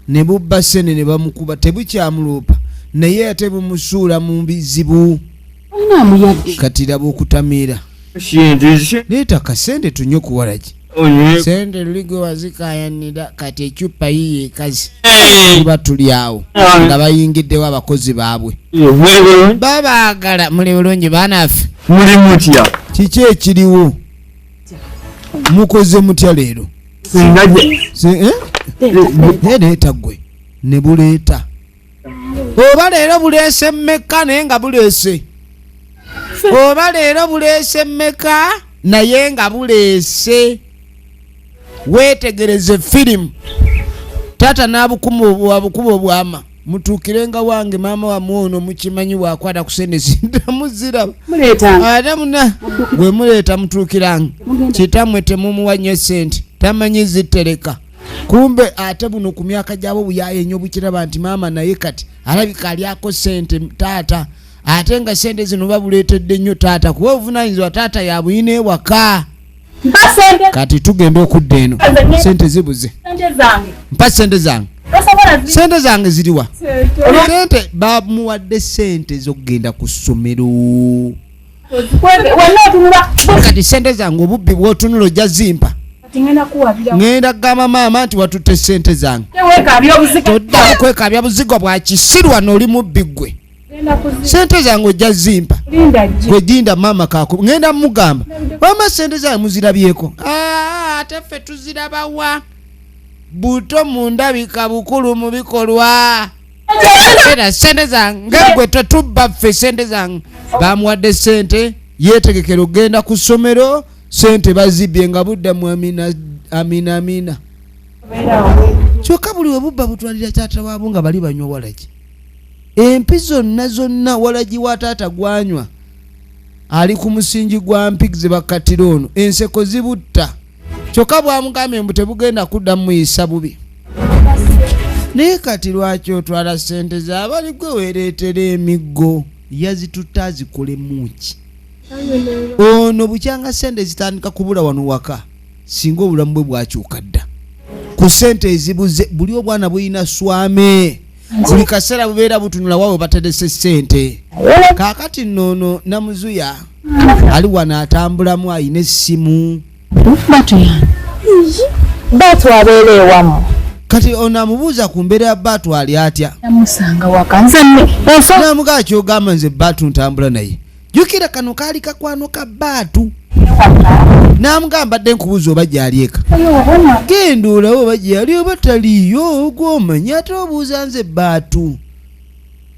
ne bubba sene ne bamukuba, tebukyamuloopa naye ate bumusuula mu bizibu. Kati raba okutamiira. Leeta kasente tunywe kuwalagi. Sente luli gwe wazikayanira, kati ecupa yiye ekazi. Tuba tuli awo nga bayingiddewo abakozi baabwe babaagala. Muli bulungi baanaffe? Muli mutya? Kiki ekiriwo? Mukoze mutya leero? Singa Eh? Naye leeta gwe ne buleeta, oba leero buleese mmeka? Naye nga buleese, oba leero buleese mmeka? Naye nga buleese. Weetegereze firimu. Taata n'abukuma obukuba obwama, mutuukirenga wange maama wammwe ono mukimanyi bwakwata ku sente zindamu ziraba. Muleeta. Ate muna gwe muleeta, mutuukiranga kitammwe temumuwa nnyo sente, tamanyi zitereka. Kumbe ate buno ku myaka gyabwo buyaye nnyo, bukiraba nti maama naye kati alabika alyako sente taata, ate nga sente zino babuleetedde nnyo taata kuba obuvunanyizibwa taata yabuyina ewaka. Mpa sente. Kati tugenda okudda eno, sente zibuze. Sente zange. Mpa sente zange. Tosobola Sente zange ziriwa? Sente bamuwadde, sente z'okugenda ku ssomero. Ozikweke wenna otunula. Kati sente zange obubbi bw'otunula ojja zimpa. Kati ngenda kuwabira. Ŋŋenda kugamba maama nti watutte sente zange. Teweekaabya obuziga. Toddamu kwekabya buzigo bwa kisirwa n'oli mubbi ggwe. Ngenda kuzi. Sente zange ojja zimpa. Linda gye. Gwe dinda, maama kaku ŋŋenda mugamba maama sente zange muzirabyeko. Ah, ate ffe tuzirabawa buto mu ndabika, bukulu mu bikolwa. Era sente zange gwe tetubba ffe. Sente zange bamuwadde, sente yeetegekera okugenda ku ssomero, sente bazibye nga budda mu amina amina amina. Kyokka buli we bubba butwalira taata waabwo nga bali banywa walagi, empi zonna zonna walagi wa taata gwanywa ali ku musingi gwa mpi ze bakkatira ono, enseko zibutta. Kyokka bwamugambye mbu tebugenda kudda muyisa bubi. Naye kati lwaki otwala sente zaabali? Gwe weereetera emiggo. Yazitutte azikolemu ki ono? Bukyanga sente zitandika kubula wano waka, singa obulamu bwe bwakyuka dda ku sente ezibuze. Buli obwana bulina swame, buli kaseera bubeera butunula waabwe baterese sente. Kaakati nno ono namuzuya ali wano atambulamu, ayina essimu. Baatu abeera ewamu. Kati ono amubuuza ku mbeera ya Baatu, ali atya? Namusanga waka nze Namugaa kyogamba nze Baatu ntambula naye. Jjukira kano kaali kakwano ka Baatu. N'amugamba, mbadde nkubuuza oba gyali eka. Genda olabe oba gyali oba taliiyo, gw'omanyi ate obuuza nze Baatu.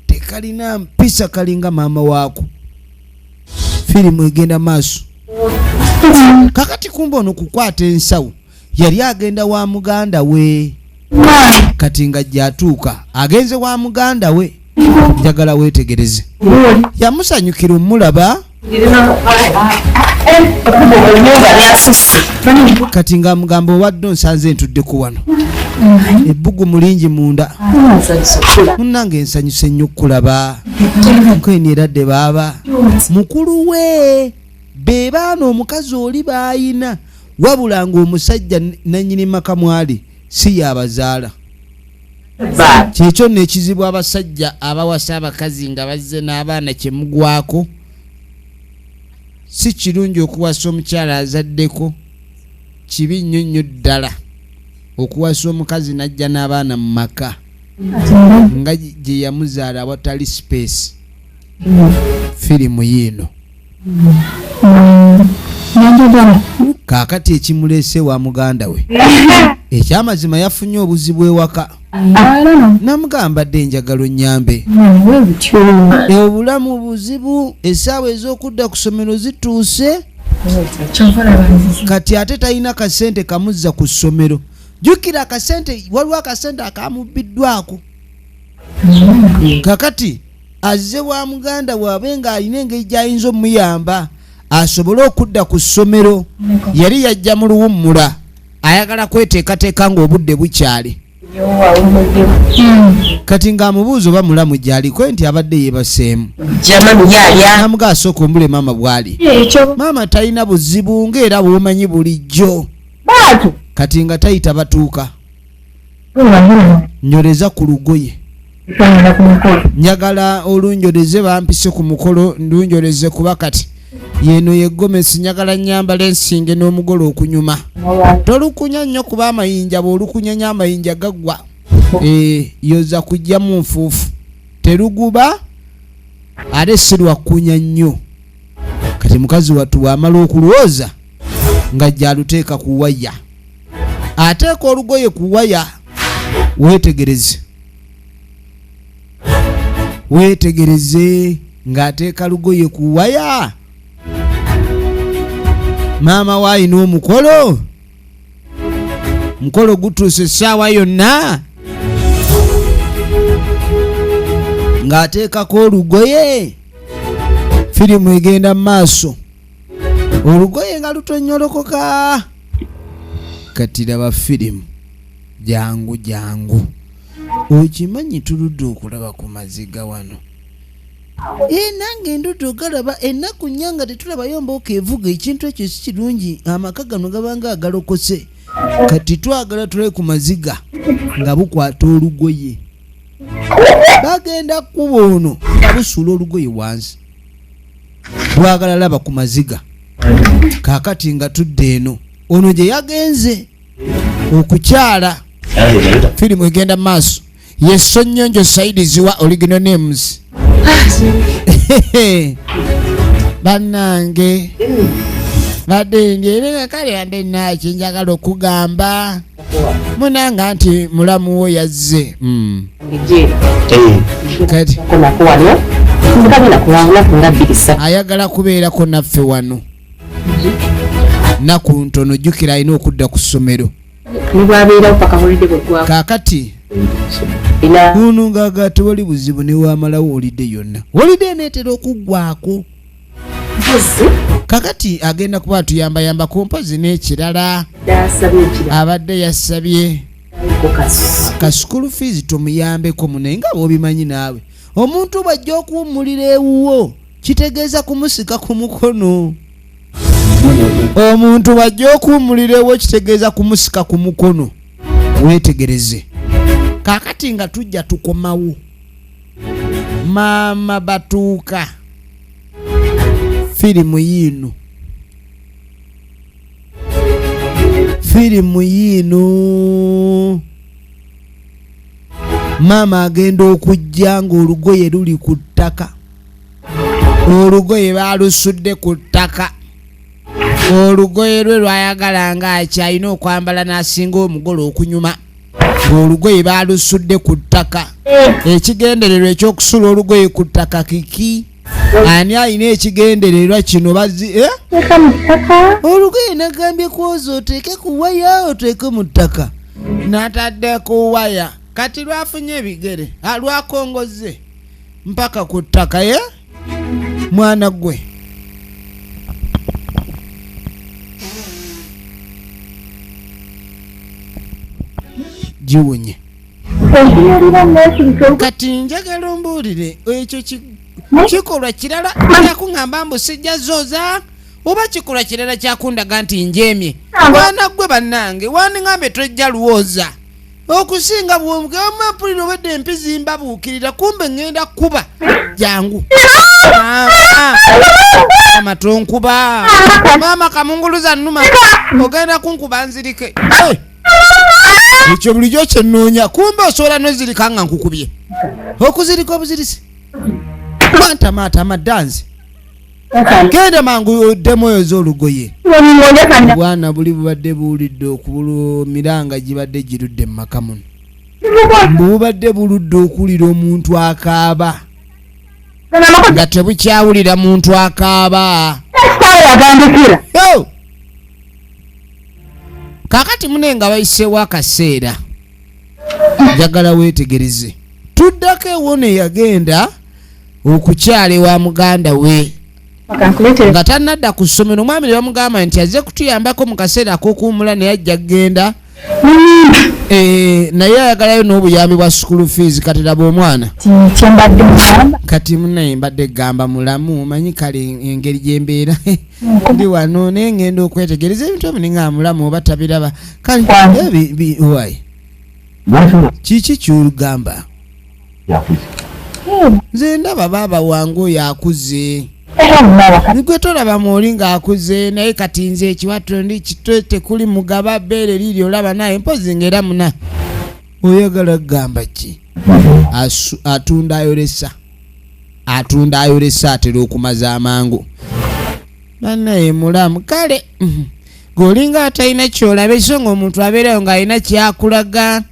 Tekalina mpisa, kalinga maama waako. Firimu egenda maaso. Kakati kumba ono kukwata ensawo yali agenda wa muganda we. Kati nga gyatuuka agenze wa muganda we. Njagala weetegereze, yamusanyukira omulaba. Kati nga mugamba, owadde onsanze ntuddeko wano, ebbugu mulingi munda. Munnange nsanyuse nnyo okkulaba. Nkweni eradde baaba mukulu we be baana omukazi oli baayina, wabula ng'omusajja nannyini maka mwali si yabazaala. Kyekyo nno ekizibu abasajja abawasa abakazi nga bazze n'abaana kyemugwako. Si kirungi okuwasa omukyala azaddeko, kibi nnyo nnyo ddala okuwasa omukazi n'ajja n'abaana mu maka nga gye yamuzaala awatali space. Firimu yiino. Kaakati ekimuleese wa muganda we, ekyamazima yafunye obuzibu ewaka. Namugamba, dde njagala onnyambe, obulamu buzibu, essaawa ez'okudda ku ssomero zituuse, kati ate talina kasente kamuzza ku ssomero. Jjukira akasente, waliwo akasente akamubbiddwako. Kakati azze wa muganda waabwe ng'alina engeri gy'ayinza omuyamba asobole okudda ku ssomero. Yali yajja mu luwummula, ayagala kweteekateeka ng'obudde bukyali. Kati ng'amubuuza oba mulamu gy'aliko, nti abadde yeebaseemu. Namuga, asooka ombule maama bw'ali. Maama talina buzibu ng'era bw'omanyi bulijjo. Kati nga tayita batuuka, nyoleza ku lugoye, njagala olunjoleze bampise ku mukolo, ndunjoleze kuba kati yeno yegomesi, njagala nyambala ensinge n'omugole okunyuma. Tolukunya nnyo kuba amayinja, bw'olukunya amayinja gaggwa. Yoza kujjamu nfuufu, teruguba ate si lwakkunya nnyo. Kati mukazi wattu bw'amala okulwoza ng'ajja aluteeka ku waya, ateeka olugoye ku waya. Weetegereze, weetegereze ng'ateeka lugoye ku waya. Maama we alina omukolo, mukolo gutuuse essaawa yonna, ng'ateekako olugoye. Firimu egenda mu maaso, olugoye nga lutonyolokoka. Kati laba firimu. Jangu jangu, okimanyi tuludde okulaba ku maziga wano. E, nange ndudde ogalaba ennaku nnya nga tetulabayo mbooka evuga. Ekintu ekyo si kirungi, amaka gano gabanga agalokose. Kati twagala tulabe ku maziga nga bukwata olugoye. Bagenda kuba ono nga busuula olugoye wansi, bwagala laba ku maziga. Kaakati nga tudde eno, ono gye yagenze okukyala. Firimu egenda mu maaso. Ye Sonnyonjo Saidi Ziwa, original names. Bannange, badde njerega kale ande naki njagala okugamba munanga nti mulamu wo yazze. Kati ayagala kubeerako naffe wano naku ntono. Jjukira alina okudda ku ssomero. Nibwabeerawo paka holiday bweggwako. Kaakati ono ngaaga tewali buzibu, newamalawo holiday yonna, holiday eneetera okuggwako. Kakati agenda kuba atuyambayambako mpozi n'ekirala. Abadde yasabye ka school fees tumuyambeko munaye, nga bw'obimanyi naawe, omuntu bw'ajja okuwummulira ewuwo kitegeeza kumusika ku mukono. Omuntu bw'ajja okuwummulira ewuwo kitegeeza kumusika ku mukono. Weetegereze, kaakati nga tujja tukomawo maama batuuka. Firimu yiino, firimu yiino. Maama agenda okujja ng'olugoye luli ku ttaka. Olugoye baalusudde ku ttaka. Olugoye lwe lwayagala nga akyalina okwambala n'asinga omugole okunyuma, ng'olugoye baalusudde ku ttaka. Ekigendererwa ekyokusula olugoye ku ttaka kiki? Ani alina ekigendererwa kino? Bazi eh? Teeka mu ttaka. Olugoye nagambye kwoza oteeke ku waya, oteeke mu ttaka, natadde ku waya. Kati lwafunye ebigere, ah, lwakongoze mpaka ku ttaka. Ye mwana gwe giwunye. Entunuulira n'ekintu. Kati njagala ombuulire ekyo kikolwa kirala kyakuŋŋamba mbu sijja zooza, oba kikolwa kirala kyakundaga nti njemye? Mwana gwe, bannange, wandiŋambye tojja lwoza okusinga bwomugamba mpulira obedde empizi mbabuukirira, kumbe ŋŋenda kuba jangu. Maama, maama, tonkuba maama, kamunguluza nnuma, ogenda kunkuba nzirike. Hey! Ekyo bulijjo kyenoonya, kumbe osobola nozirika nga nkukubye okuzirika obuzirisi. Mwantamaatama dansi, genda mangu oddemu oyoza olugoye. Bwana buli bubadde buwulidde okubula miranga gibadde girudde mu maka muno, mbu bubadde buludde okuwulira omuntu akaaba nga tebukyawulira muntu akaaba. Yo! Kaakati mune nga bayiseewo akaseera, njagala weetegereze, tuddako ewona eyagenda okukyala ewa muganda we Kankuleetere. Nga tannadda ku ssomero. Omwami ne bamugamba nti azze kutuyambako mu kaseera ak'okuwummula, naye ajja kugenda. Eh, naye ayagalayo n'obuyambi bwa school fees. Kati laba omwana. Kyembadde mugamba. Kati munaye mbadde gamba mulamu, omanyi kale engeri gyembeera ndi wano, naye ngenda okwetegereza ebintu ebyo ninga mulamu oba tabiraba. Kale eh, wayi kiki kyolugamba? Nze ndaba baaba wange oyo akuze. Gwe tolaba mwoli ng'akuze, naye kati nze ekiwato ndi kito, tekuli mugaba bbeere liri olaba, naye mpozi ng'era muna oyagala kugamba ki? Atunda ayolesa, atunda ayolesa, atera okumaza amangu. Bannaye mulamu, kale gweolinga atalina kyolabe, so nga omuntu abeerayo ng'alina kyakulaga.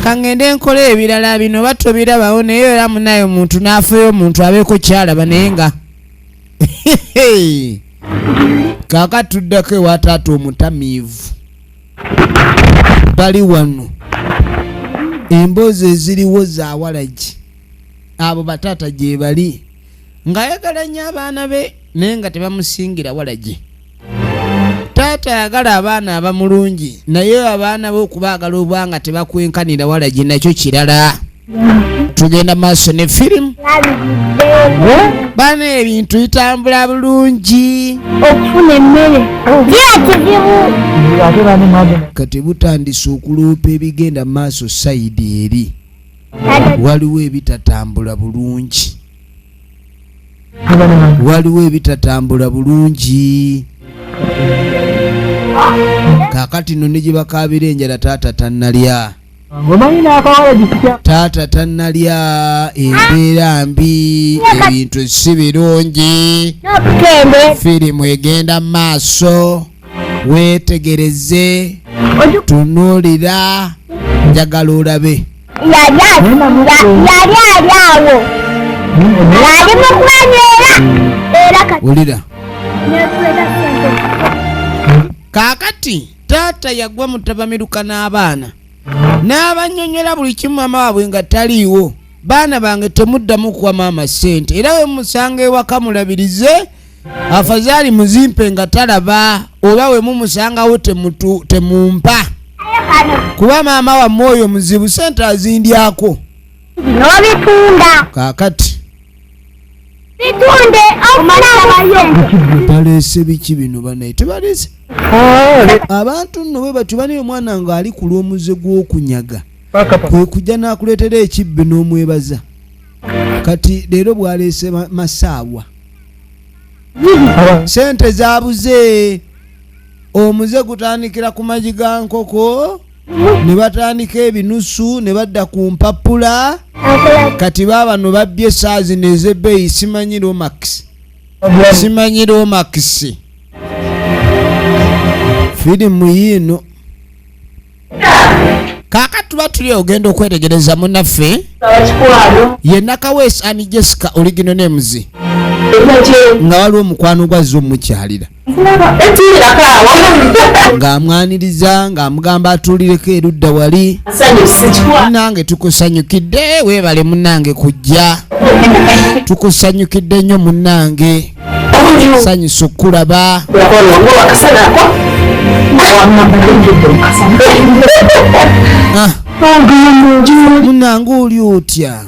Kaŋŋende nkola ebirala bino oba tobirabawo, naye era munaye omuntu n'afeeyo omuntu abeeko kyalaba. Naye nga kaaka tuddako ewa taata omutamiivu, bali wano, emboozi eziriwo za walagi. Abo bataata gye bali ng'ayagala nnyo abaana be, naye nga tebamusingira walagi. Taata ayagala abaana aba mulungi, naye abaana be okubaagala obwanga tebakwenkanira walagi, nakyo kirala. Tugenda maaso ne firimu. Bana, ebintu bitambula bulungi. Okufuna emmere kiba kizibu. Kati butandise okuloopa ebigenda maaso side eri, waliwo ebitatambula bulungi, waliwo ebitatambula bulungi. Kaakati nno ne gye bakaabira enjala, taata tannalya. Omanyi n'akawala gikitya. Taata tannalya, embeera mbi, ebintu si birungi. N'okukende. Firimu egenda mu maaso, weetegereze, tunuulira, njagala olabe. Yali ali awo yali mukubanywera era kati Wulira. Netuleeta sente. Kaakati taata yagwa mutabamiruka n'abaana n'abanyonyola buli kimu, maama waabwe nga taliiwo. Baana bange, temuddamu kuwa maama ssente, era we musanga ewaka mulabirize, afazaali muzimpe nga talaba, oba we mumusangawo temumpa, kuba maama wammwe oyo muzibu, ssente azindyako. N'obitunda. Kaakati Bitunde ofuna. Baleese biki bino? Banaye tebaleese abantu nno bwe batyo. Banaye omwana ng'ali ku lw'omuze gw'okunyaga, kwe kujja n'akuleetera ekibbe n'omwebaza. Kati leero bw'aleese masaawa, sente zabuze. Omuze gutandikira ku magi ga nkoko, ne batandika ebinusu, ne badda ku mpapula. Kati baabano babbye saa zino ez'ebbeeyi, simanyi Romax. Simanyi romakisi firimu yiino. Kaakati tuba tuli ogenda okwetegereza munnaffe ye Nakaweesi ani Jessica original names, nga waliwo omukwano gwazze omukyalira ng'amwaniriza, ng'amugamba atuulireko erudda wali. Munnange, tukusanyukidde, weebale munnange kujja, tukusanyukidde nnyo munnange, sanyusa okulaba. Ah, munnange, oli otya?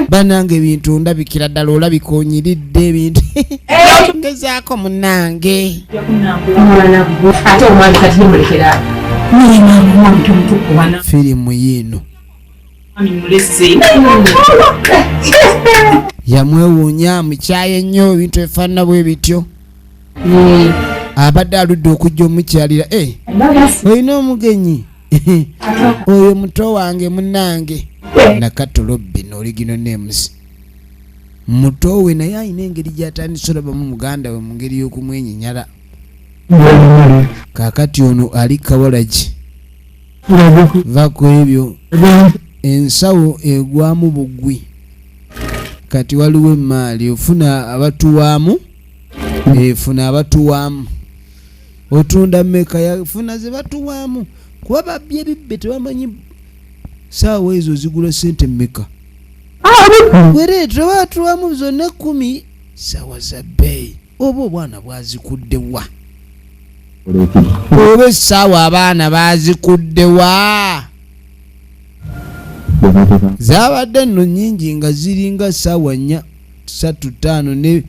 Bannange, ebintu ndabikira ddala olabika onyiridde, ebintu ngezaako munnange. Omwana gwe, ate omwami kati nimulekera naye maama, omwami tomutukuwana. Firimu yiino. Mwami mulese. Yamwewuunya, mukyaye nnyo, ebintu ebifaanana bwe bityo. Abadde aludde okujja omukyalira. Eh, olina omugenyi oyo muto wange munnange Nakatolobbi original names, muto we, naye alina engeri gy'atandise olabamu muganda we mu ngeri y'okumwenyinyala. Kaakati ono ali kawalagi va ku ebyo, ensawo egwamu bugwi. Kati waliwo emaali ofuna abatuwaamu, efuna abatuwaamu, otunda mmeka? Yafuna ze batuwaamu kuba babbye ebibbe, tebamanyi saawa ezo zigula sente mmeka. Wereetera batuwamu zonna 10, saawa za bbeeyi, oba obwana bwazikuddewa, oba essaawa abaana bazikuddewa? Zaabadde nno nnyingi nga ziringa ssaawa 4, 3, 5 ne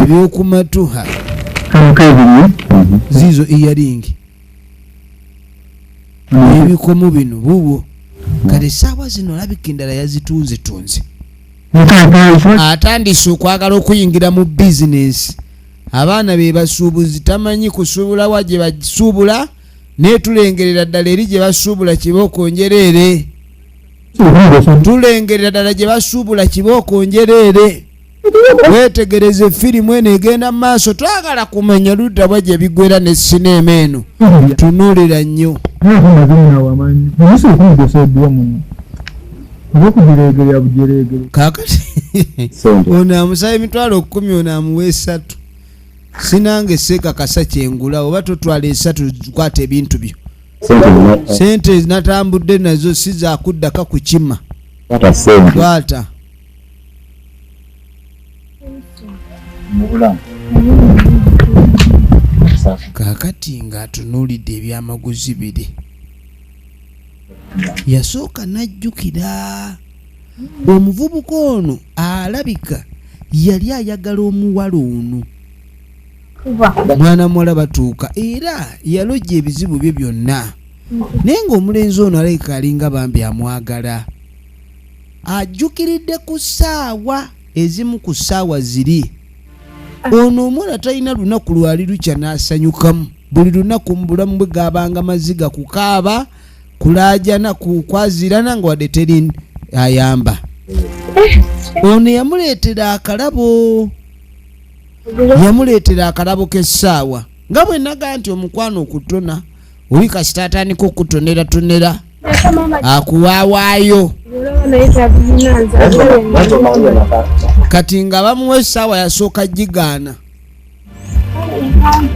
ebyokumatuha ziizo earring n'ebikomo bino buubwo. Kale essaawa zino olabika endala yazitunzetunze, atandise okwagala okuyingira mu bizinensi. Abaana be basuubuzi, tamanyi kusuubula wa gye basuubula, naye tulengerera ddala eri gye basuubula kibooko njereere. Tulengerera ddala gye basuubula kibooko njereere. Weetegereze firimu eno egenda mu maaso, twagala kumanya ludda bwa gye bigwera ne sineema eno. Tunuulira nnyo. Awamanyi omusa muno oba okujereegerera bujereegere. Kaakati ono amusaba 100,000, ono amuwa 3. Sinange seekakasa kyengula, oba totwala 3, kwata ebintu byo. Sente natambudde nazo si zakuddaka kukima. Kwata. Mubulamu. Kaakati ng'atunuulidde ebyamaguzi biri, yasooka n'ajjukira omuvubuka ono alabika yali ayagala omuwala ono, mwana muwala batuuka era yalojja ebizibu bye byonna, naye ng'omulenzi ono alabika alinga bambi amwagala. Ajjukiridde ku ssaawa ezimu, ku ssaawa ziri ono omuwala talina lunaku lwali lukya n'asanyukamu. Buli lunaku mu bulamu bwe gabanga maziga, kukaaba, kulaajana, kwazirana, nga wadde teri ayamba. Ono yamuleetera akalabo, yamuleetera akalabo k'essaawa, nga bwe naga nti omukwano okutona oli kasita atandika okutoneratonera akuwaawaayo. Kati nga bamuwa essaawa, yasooka gigaana,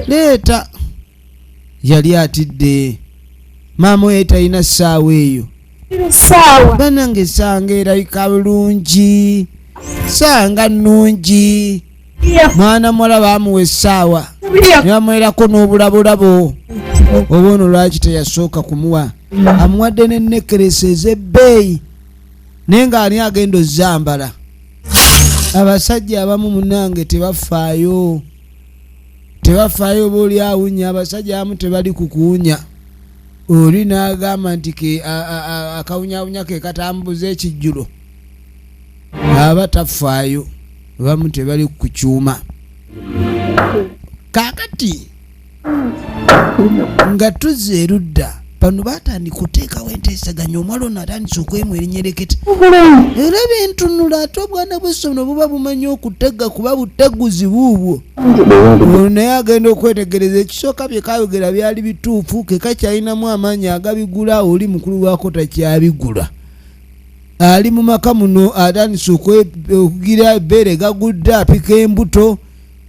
leeta. Yali atidde maama oyo talina ssaawa eyo. Banange, essaawa nga erabika bulungi, ssaawa nga nnungi. Mwana muwala baamuwa essaawa ne bamuwerako n'obulabulabo. Oba ono lwaki teyasooka kumuwa? Amuwadde ne necklace ez'ebbeeyi, naye ng'ani agenda ozambala? Abasajja abamu munange tebafaayo, tebafaayo. Oba oli awunya, abasajja abamu tebali ku kuwunya. Oli n'agamba nti ke akawunyawunya ke katambuza ekijjulo, aba tafaayo. Abamu tebali ku kyuma. Kaakati nga tuzza erudda. Bano batandika oteekawo enteesaganya. Omuwala ono atandise okwemwerinyereketa era bintunula, ate obwana bw'essomero buba bumanyi okutega, kuba buteguzi buubwo. Ono naye agenda okwetegereza, ekisooka bye kayogera byali bituufu, ke kakyalinamu amaanyi agabigula. Oli mukulu waako takyabigula, ali mu maka muno, atandise okugira ebbeere gagudde, apika embuto.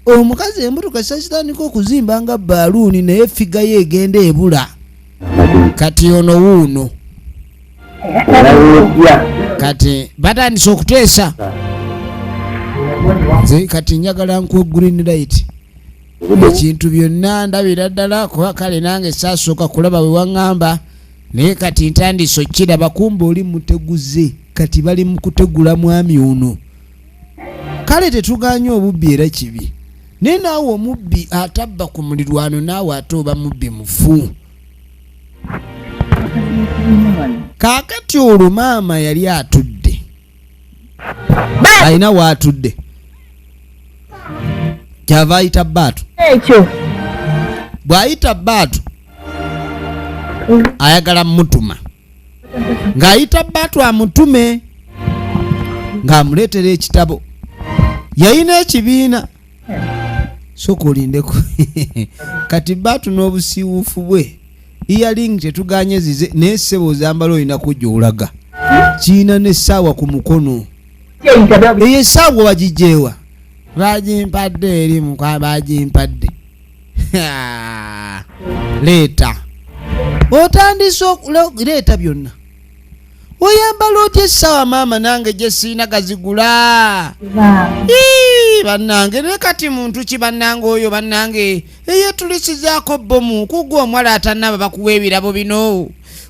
Omukazi embuto kasita kitandika okuzimba nga baaluuni, naye figure ye egenda ebula. Kati ono wuuno, kati batandise okuteesa. Nze kati njagala nkuwe green light, ekintu byonna ndabira ddala, kuba kale nange saasooka kulaba bwe waŋŋamba, naye kati ntandise okiraba. Kumba oli muteguze, kati bali mu kutegula mwami ono. Kale tetuganye obubbi, era kibi, naye naawe omubbi atabba ku mulirwano, naawe ate oba mubbi mufu. Kaakati olwo maama yali atudde, alina waatudde, kyava ayita Baatu. Ekyo. Bw'ayita Baatu, ayagala mutuma, ng'ayita Baatu amutume ng'amuleetera ekitabo. Yayina ekibiina, soka olindeko. Kati Baatu n'obusiiwuufu bwe, earring tetuganye zize, naye ssebo ozambala olina kujja olaga kiina n'essaawa ku mukono. Eyo essaawa bagigyewa? Bagimpadde eri muka, bagimpadde. Leeta, otandise leeta byonna. Oyambala otya essaawa maama? Nange gye siina gazigula. Ii, bannange, naye kati muntu ki bannange oyo? Bannange, eyetulisizaako bbomu kugwa omuwala atannaba bakuwa ebirabo bino,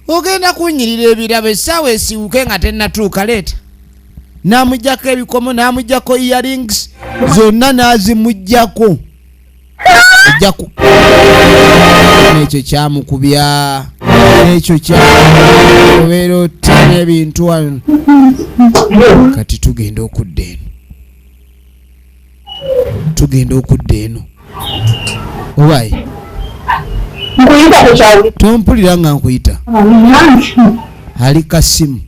ogenda kunyirira ebirabo, essaawa esiwuke nga tennatuuka. Leeta. N'amugjako ebikomo, n'amugjako earrings zonna, n'azimugjako ojjaku. Ekyo kyamukubya, ekyo kya obeera otya n'ebintu wano. Kati tugenda okudda eno, tugenda okudda eno, owaye. Nkuyita tekyawuli. Tompulira nga nkuyita, ali kasimu,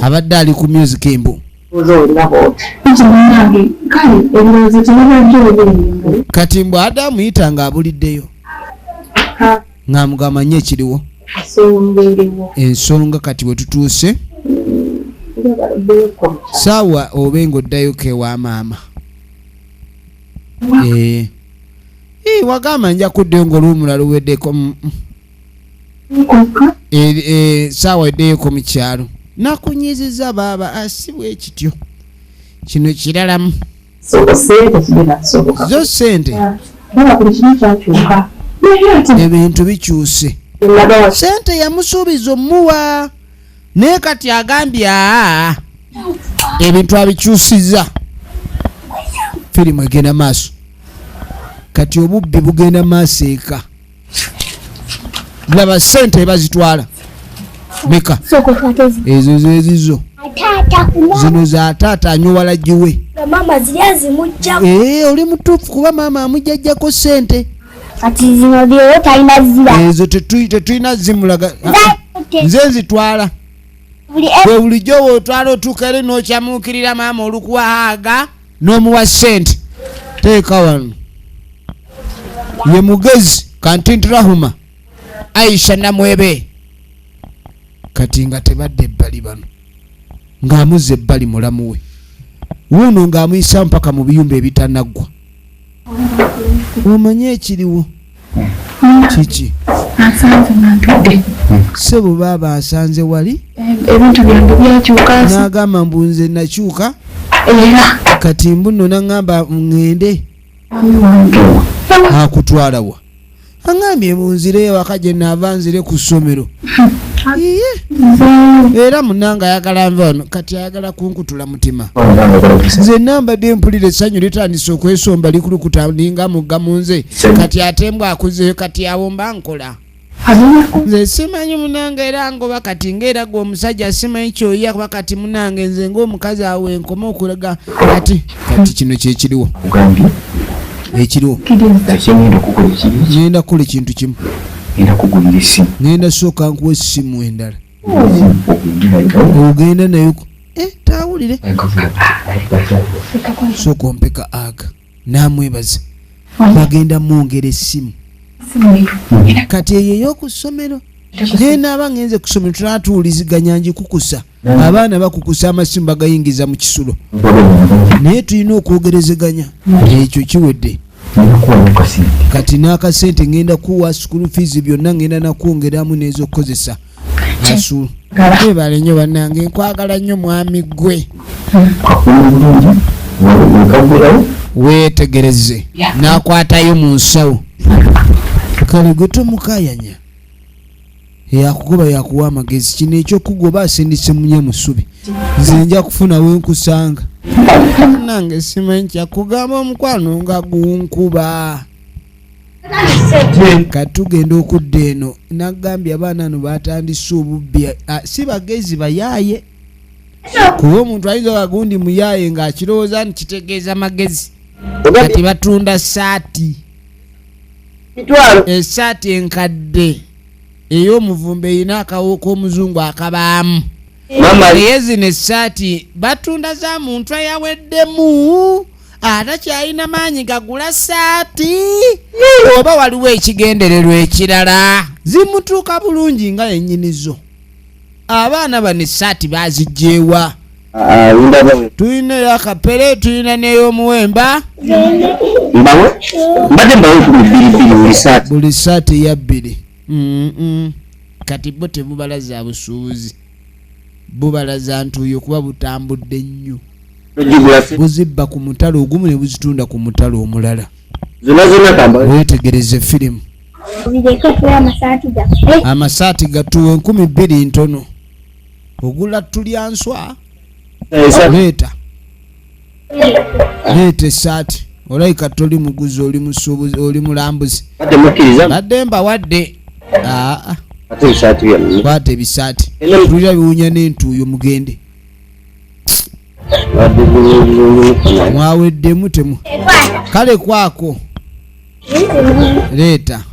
abadde ali ku music embu. Owulira bwoti. Munange, kale ebirowoozo tebibajja obuyingo. Kati mbw adde amuyita ng'abuliddeyo, ng'amugamba nnyo ekiriwo. Ensonga eriwo. Ensonga kati we tutuuse, Njagala saawa obe ng'oddayoko ewa maama. Eh. Ii, wagamba nja kuddayo ng'oluwumula luweddeko. Kokka. Eh, saawa eddeyoko mu kyalo. Nakunyiziza baaba, asi bwe kityo kino kiralamu. Sente kigenda kusoboka. Zo sente. Baba, buli kimu kyakyuka, naye ate Ebintu bikyuse. nagawa. Sente yamusuubiza omuwa, naye kati agambye aa, ebintu abikyusiza. Firimu egenda maaso, kati obubbi bugenda maaso eka. Laba sente ebazitwala meka. Sooka okwate Ezo zezizo. Taata kuma. Zino za taata anyowala giwe. Maama ziri azimugjaku. Ee, oli mutuufu, kuba maama amujjajjako sente. Kati zino byewo talina zira. Ezo tetulina zimulaga. Nze nzitwala. Buli Bwe bulijjo wootwala, otuuka eri n'okyamuukirira maama, olukuwa haaga n'omuwa sente. Teeka wano. Ye mugezi kantintirahuma Aisha Namwebe. Kati nga tebadde ebbali, bano ng'amuzza ebbali mulamu we wuuno, ng'amuyisa mpaka mu biyumba ebitanaggwa. Omanye ekiriwo kiki? Asanze nga ntudde. Ssebo baaba asanze wali. Ebintu byange byakyuka. N'agamba mbu nze nakyuka. Era Kati mbu nno naŋŋamba ŋŋende. Mwami wange. Akutwala wa? Aŋŋambye munzire ewaka gye naava, nzire ku ssomero. Iye, era munange ayagala nva wano, kati ayagala kunkutula mutima. Nze nambadde mpulira essanyu litandise okwesomba, likulukuta ninga mugga mu nze. Kati ate mbw akuzeeyo, kati awo mba nkola. Nze simanyi munange, era ngoba kati ngaera gwe omusajja simanyi kyoya, kuba kati munange nze ngaomukazi awo enkoma okulaga. Kati kino kyekiriwo. Kugambye Ekiriwo. Kyengenda okukola ekiri. Ngenda kukola ekintu kimu. Ngenda kugulira essimu. Ngenda sooka nkuwa essimu endala ogenda nayo. Tawulire, sooka ompeka aga. Namwebaza, bagenda mwongera essimu. Kati eyo ey'oku ssomero, naye naaba ngenze ku ssomero, tunatuwuliziganya, ngikukusa. Abaana bakukusa amasimu, bagayingiza mu kisulo, naye tulina okwogerezeganya. Ekyo kiwedde. Ngenda kuwayo kasente. Kati n'akasente ngenda kuwa, school fees byonna ngenda nakwongeramu n'ezokukozesa asu. Webale nnyo bannange, nkwagala nnyo mwami gwe. Kakula bulungi wekagulawo. Weetegereze, n'akwatayo mu nsawo. Kale gwe tomukayanya, yakugoba yakuwa amagezi. Kino ekyokugoba asindise munyamusubi, nze nja kufuna wenkusanga. Nange simanyi kyakugamba, omukwano nga gunkuba. Katugenda okudda eno, nagambye abaana no batandise obubbi. Si bagezi, bayaaye, kuba omuntu ayinza kagundi muyaaye ng'akirowooza nti kitegeeza magezi. Kati batunda saati, esaati enkadde ey'omuvumba erina akawo k'omuzungu akabaamu. Naye zino esaati batunda za muntu ayaweddemu, atakyalina maanyi gagula saati, oba waliwo ekigendererwa ekirala. Zimutuuka bulungi nga yennyinizo. Abaana bano esaati bazigyewa? Tulina eyakapere, tulina n'ey'omuwemba. Mbawe, mbadde mbawe 2,000 buli saati. Buli saati eya 2. Kati bo tebubala za busuubuzi, bubala za ntuuyo, kuba butambudde nnyo. Ogigula. Buzibba ku mutalo ogumu ne buzitunda ku mutalo omulala. Zonna zonna kamba. Weetegereze firimu. Bireke tuwe amasaati gaffe. Amasaati gatuwa 2,000 ntono, ogula tulya nswa. Leeta, leeta esaati. Olayika toli muguzi, oli musuubuzi, oli mulambuzi. Badde mukkiriza. Badde mbawadde. Aa. Ate ebisaati byammwe. Kwata ebisaati, tulira biwunya n'entuuyo, mugende. Badde bulungi. Mwaweddemu temu. Kale kwako, leeta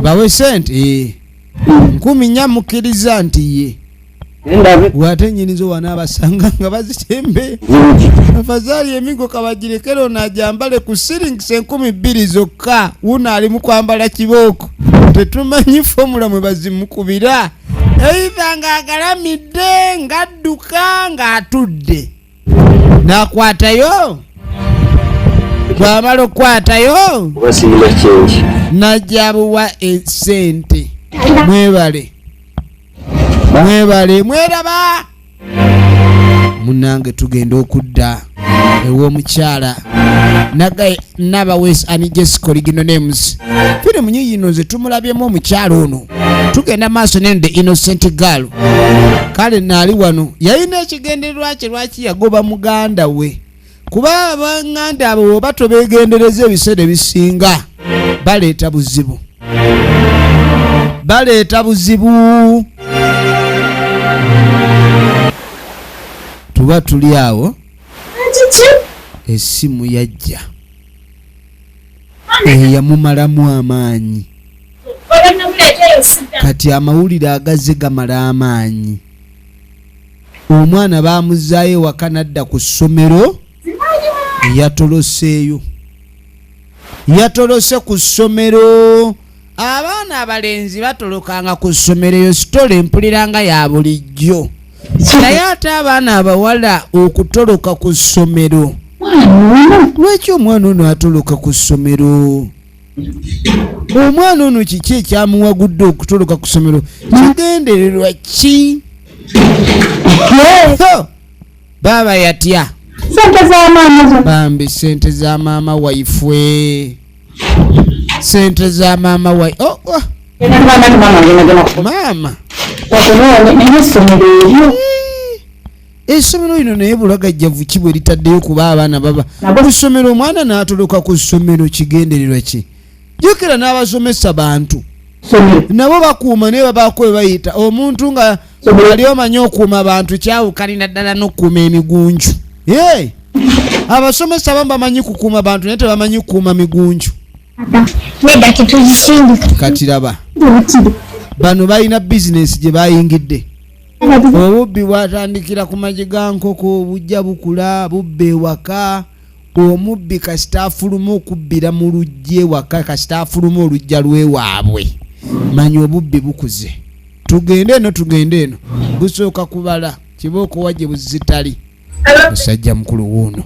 bawe sente. 4,000 mukkiriza nti ye? Endabe. Wate nyinizo wanaabasanga nga bazitembe. Bulungi. Afazaali emigo kabagirekere, ono ajambale ku siringisi 2,000 zokka. Wuno ali mu kwambala kibooko, tetumanyi formula mwe bazimukubira, eitha ng'agalamidde, ng'adduka, ng'atudde, n'akwatayo. Bw'amala okukwatayo, Oba sirina change. Najja buwa esente. Mwebale, mwebale, mweraba munange. Tugenda okudda ew'omukyala Nagai Nabawes ani Jessica original names. Firimu nyiyino ze tumulabyemu omukyala ono. Tugenda maaso nene, The Innocent Girl. Kale naali wano yalina ekigendererwa kye, lwaki yagoba muganda we, kuba abanganda abo oba tobegendereza, ebiseera ebisinga baleeta buzibu, baleeta buzibu. Tuba tuli awo, essimu yajja eyamumalamu amaanyi. Kati amawulire agazze gamala amaanyi. Omwana bamuzaayo ewaka n'adda ku ssomero. Yatoloseeyo, yatolose ku ssomero. Abaana abalenzi batolokanga ku ssomero, eyo story mpuliranga ya bulijjo, naye ate abaana abawala okutoloka ku ssomero, lwaki omwana ono atoloka ku ssomero? Omwana ono kiki ekyamuwagudde okutoloka ku ssomero? Kigendererwa ki? Ho! Baaba yatya. Sente z'amaama zo. Bambi, sente za maama waifwe, sente za maama wai, oh, oh. Maama. Naye essomero eryo. Essomero lino naye bulagajjavu ki bwe litaddeyo, kuba abaana baba ku ssomero, omwana n'atoloka ku ssomero, kigendererwa ki? Jjukira n'abasomesa bantu, nabo bakuuma, naye babaako bwe bayita omuntu nga ali omanyi okuuma abantu kyawukanira ddala n'okukuuma emigunju. Ye abasomesa abamu bamanyi kukuuma bantu, naye tebamanyi kukuuma migunju. Nedda tetugisindika. Kati laba bano balina bizinensi gye bayingidde. Obubbi bwatandikira ku magi ga nkoko, bujja bukula bubba ewaka. Omubbi kasita afuluma okubbira mu lujja ewaka, kasita afuluma olujja lwewaabwe, manya obubbi bukuze. Tugende eno, tugende eno, busooka kubala kibooko wa gye buzitali. Musajja mukulu wuuno.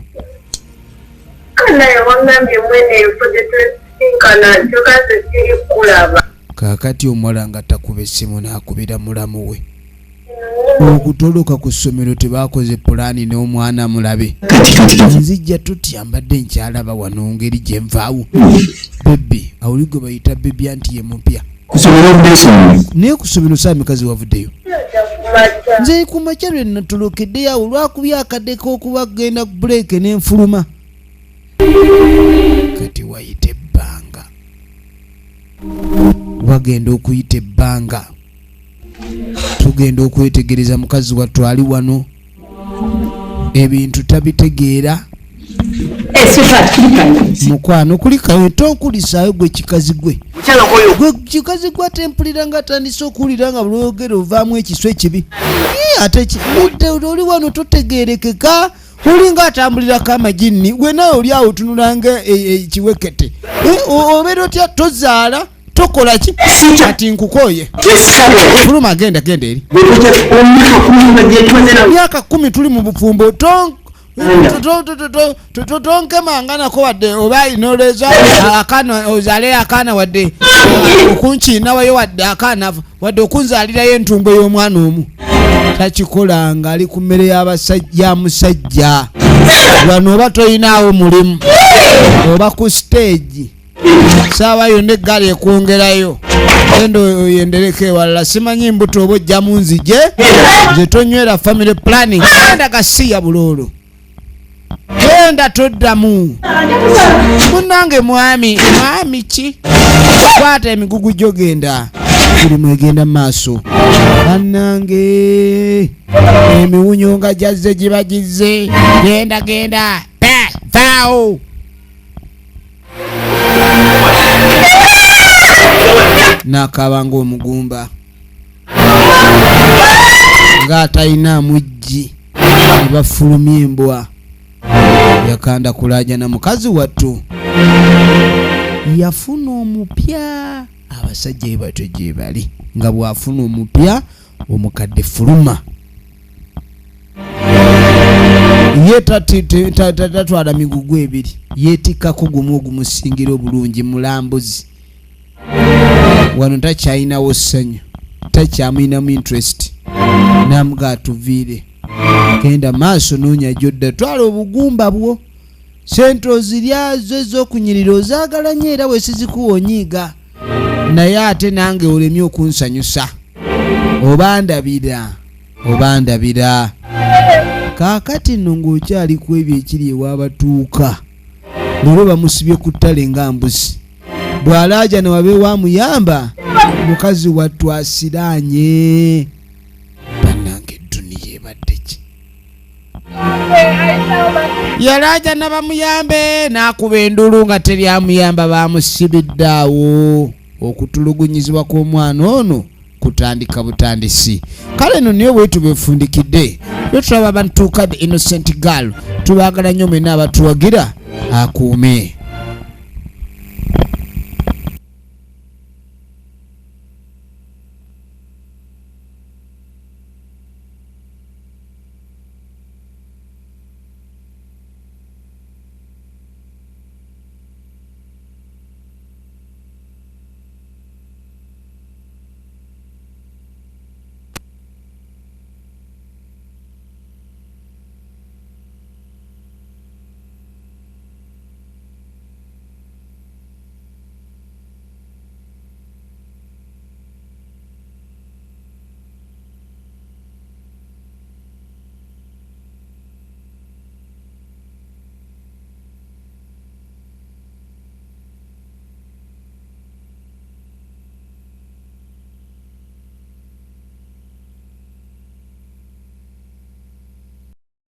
Kaakati omuwala nga takuba essimu n'akubira mulamu we okutoloka ku ssomero. Tebakoze pulaani n'omwana mulabe. Nzijja tutya? Mbadde nkyalaba wano ngeri gye nvaawo. Baby awuli gwe bayita baby anti ye mupya. Naye ku ssomero saa mikazi wavuddeyo? Nze ku makya lwe natolokeddeyo awo lwakubya akadde k'okuba genda break n'enfuluma. Kati wayita ebbanga, wagenda okuyita ebbanga, tugenda okwetegereza mukazi wattu ali wano ebintu tabitegeera. Mukwano kulikayo, tonkulisaayo gwe kikazi gwe, gwe kikazi gwe. Ate mpulira nga atandise okuwulira nga bulwogera ovaamu ekisu ekibi. Ii, ate mudde oli wano totegerekeka, olinga atambulirako amajinni. Gwe nawe oli awo otunulanga ekiwekete. Obeera otya? Tozaala, tokola ki? Kati nkukoye, fuluma, genda, genda eri. Myaka 10 tuli mu bufumbo, tonkemanga nako wadde oba noleza akaana ozale akaana, wadde okunkiinawayo, wadde akaana, wadde okunzaalirayo entumbo y'omwana omu. Takikolanga, ali ku mmere ya musajja wano. Oba toyinaawo mulimu oba ku stage, saawa yonna eggaali ekwongerayo, genda oyendereko ewalala. Simanyi mbuto oba ojjamu nzije nze. Tonywera family planning, genda gasiya buloolo, genda toddamu. Munange mwami, mwami ki, kwata emigugu gyo, genda. Firimu egenda mu maaso bannange, emiwunyo nga gyazze giba gizze. Genda, genda, vaawo. N'akaaba ng'omugumba ng'atalina muggi, ne bafulumya embwa. Yakanda kulaajana mukazi wattu yafuna omupya. Abasajja be batyo gye bali, nga bw'afuna omupya omukadde fuluma. Ye tatwala migugu ebiri, yeetikkako gumu ogumusingira obulungi. Mulambuzi wano takyalinawo ssanyu, takyamulinamu interest, namuga atuviire, genda maaso, noonya gyodda, twala obugumba bwo, sente oziryazo ez'okunyirira ozaagala nnyo, era wesizikuwa onyiiga, naye ate nange olemye okunsanyusa. Oba ndabira, oba ndabira. Kaakati nno ng'okyali ku ebyo ekiri ewabatuuka leero, bamusibye ku ttale nga mbuzi bw'alaaja ne wabeewo amuyamba. Mukazi wattu asiraanye. Bannange, edduniya ebadde ki? Yalaaja nabamuyambe n'akuba endulu nga teryamuyamba, bamusibidde awo. Okutulugunyizibwa kw'omwana ono kutandika butandisi. Kale no niyo bwetu befundikidde yo tulaba bantuuka the innocent girl. Tubaagala nnyo mwena abatuwagira, akuume.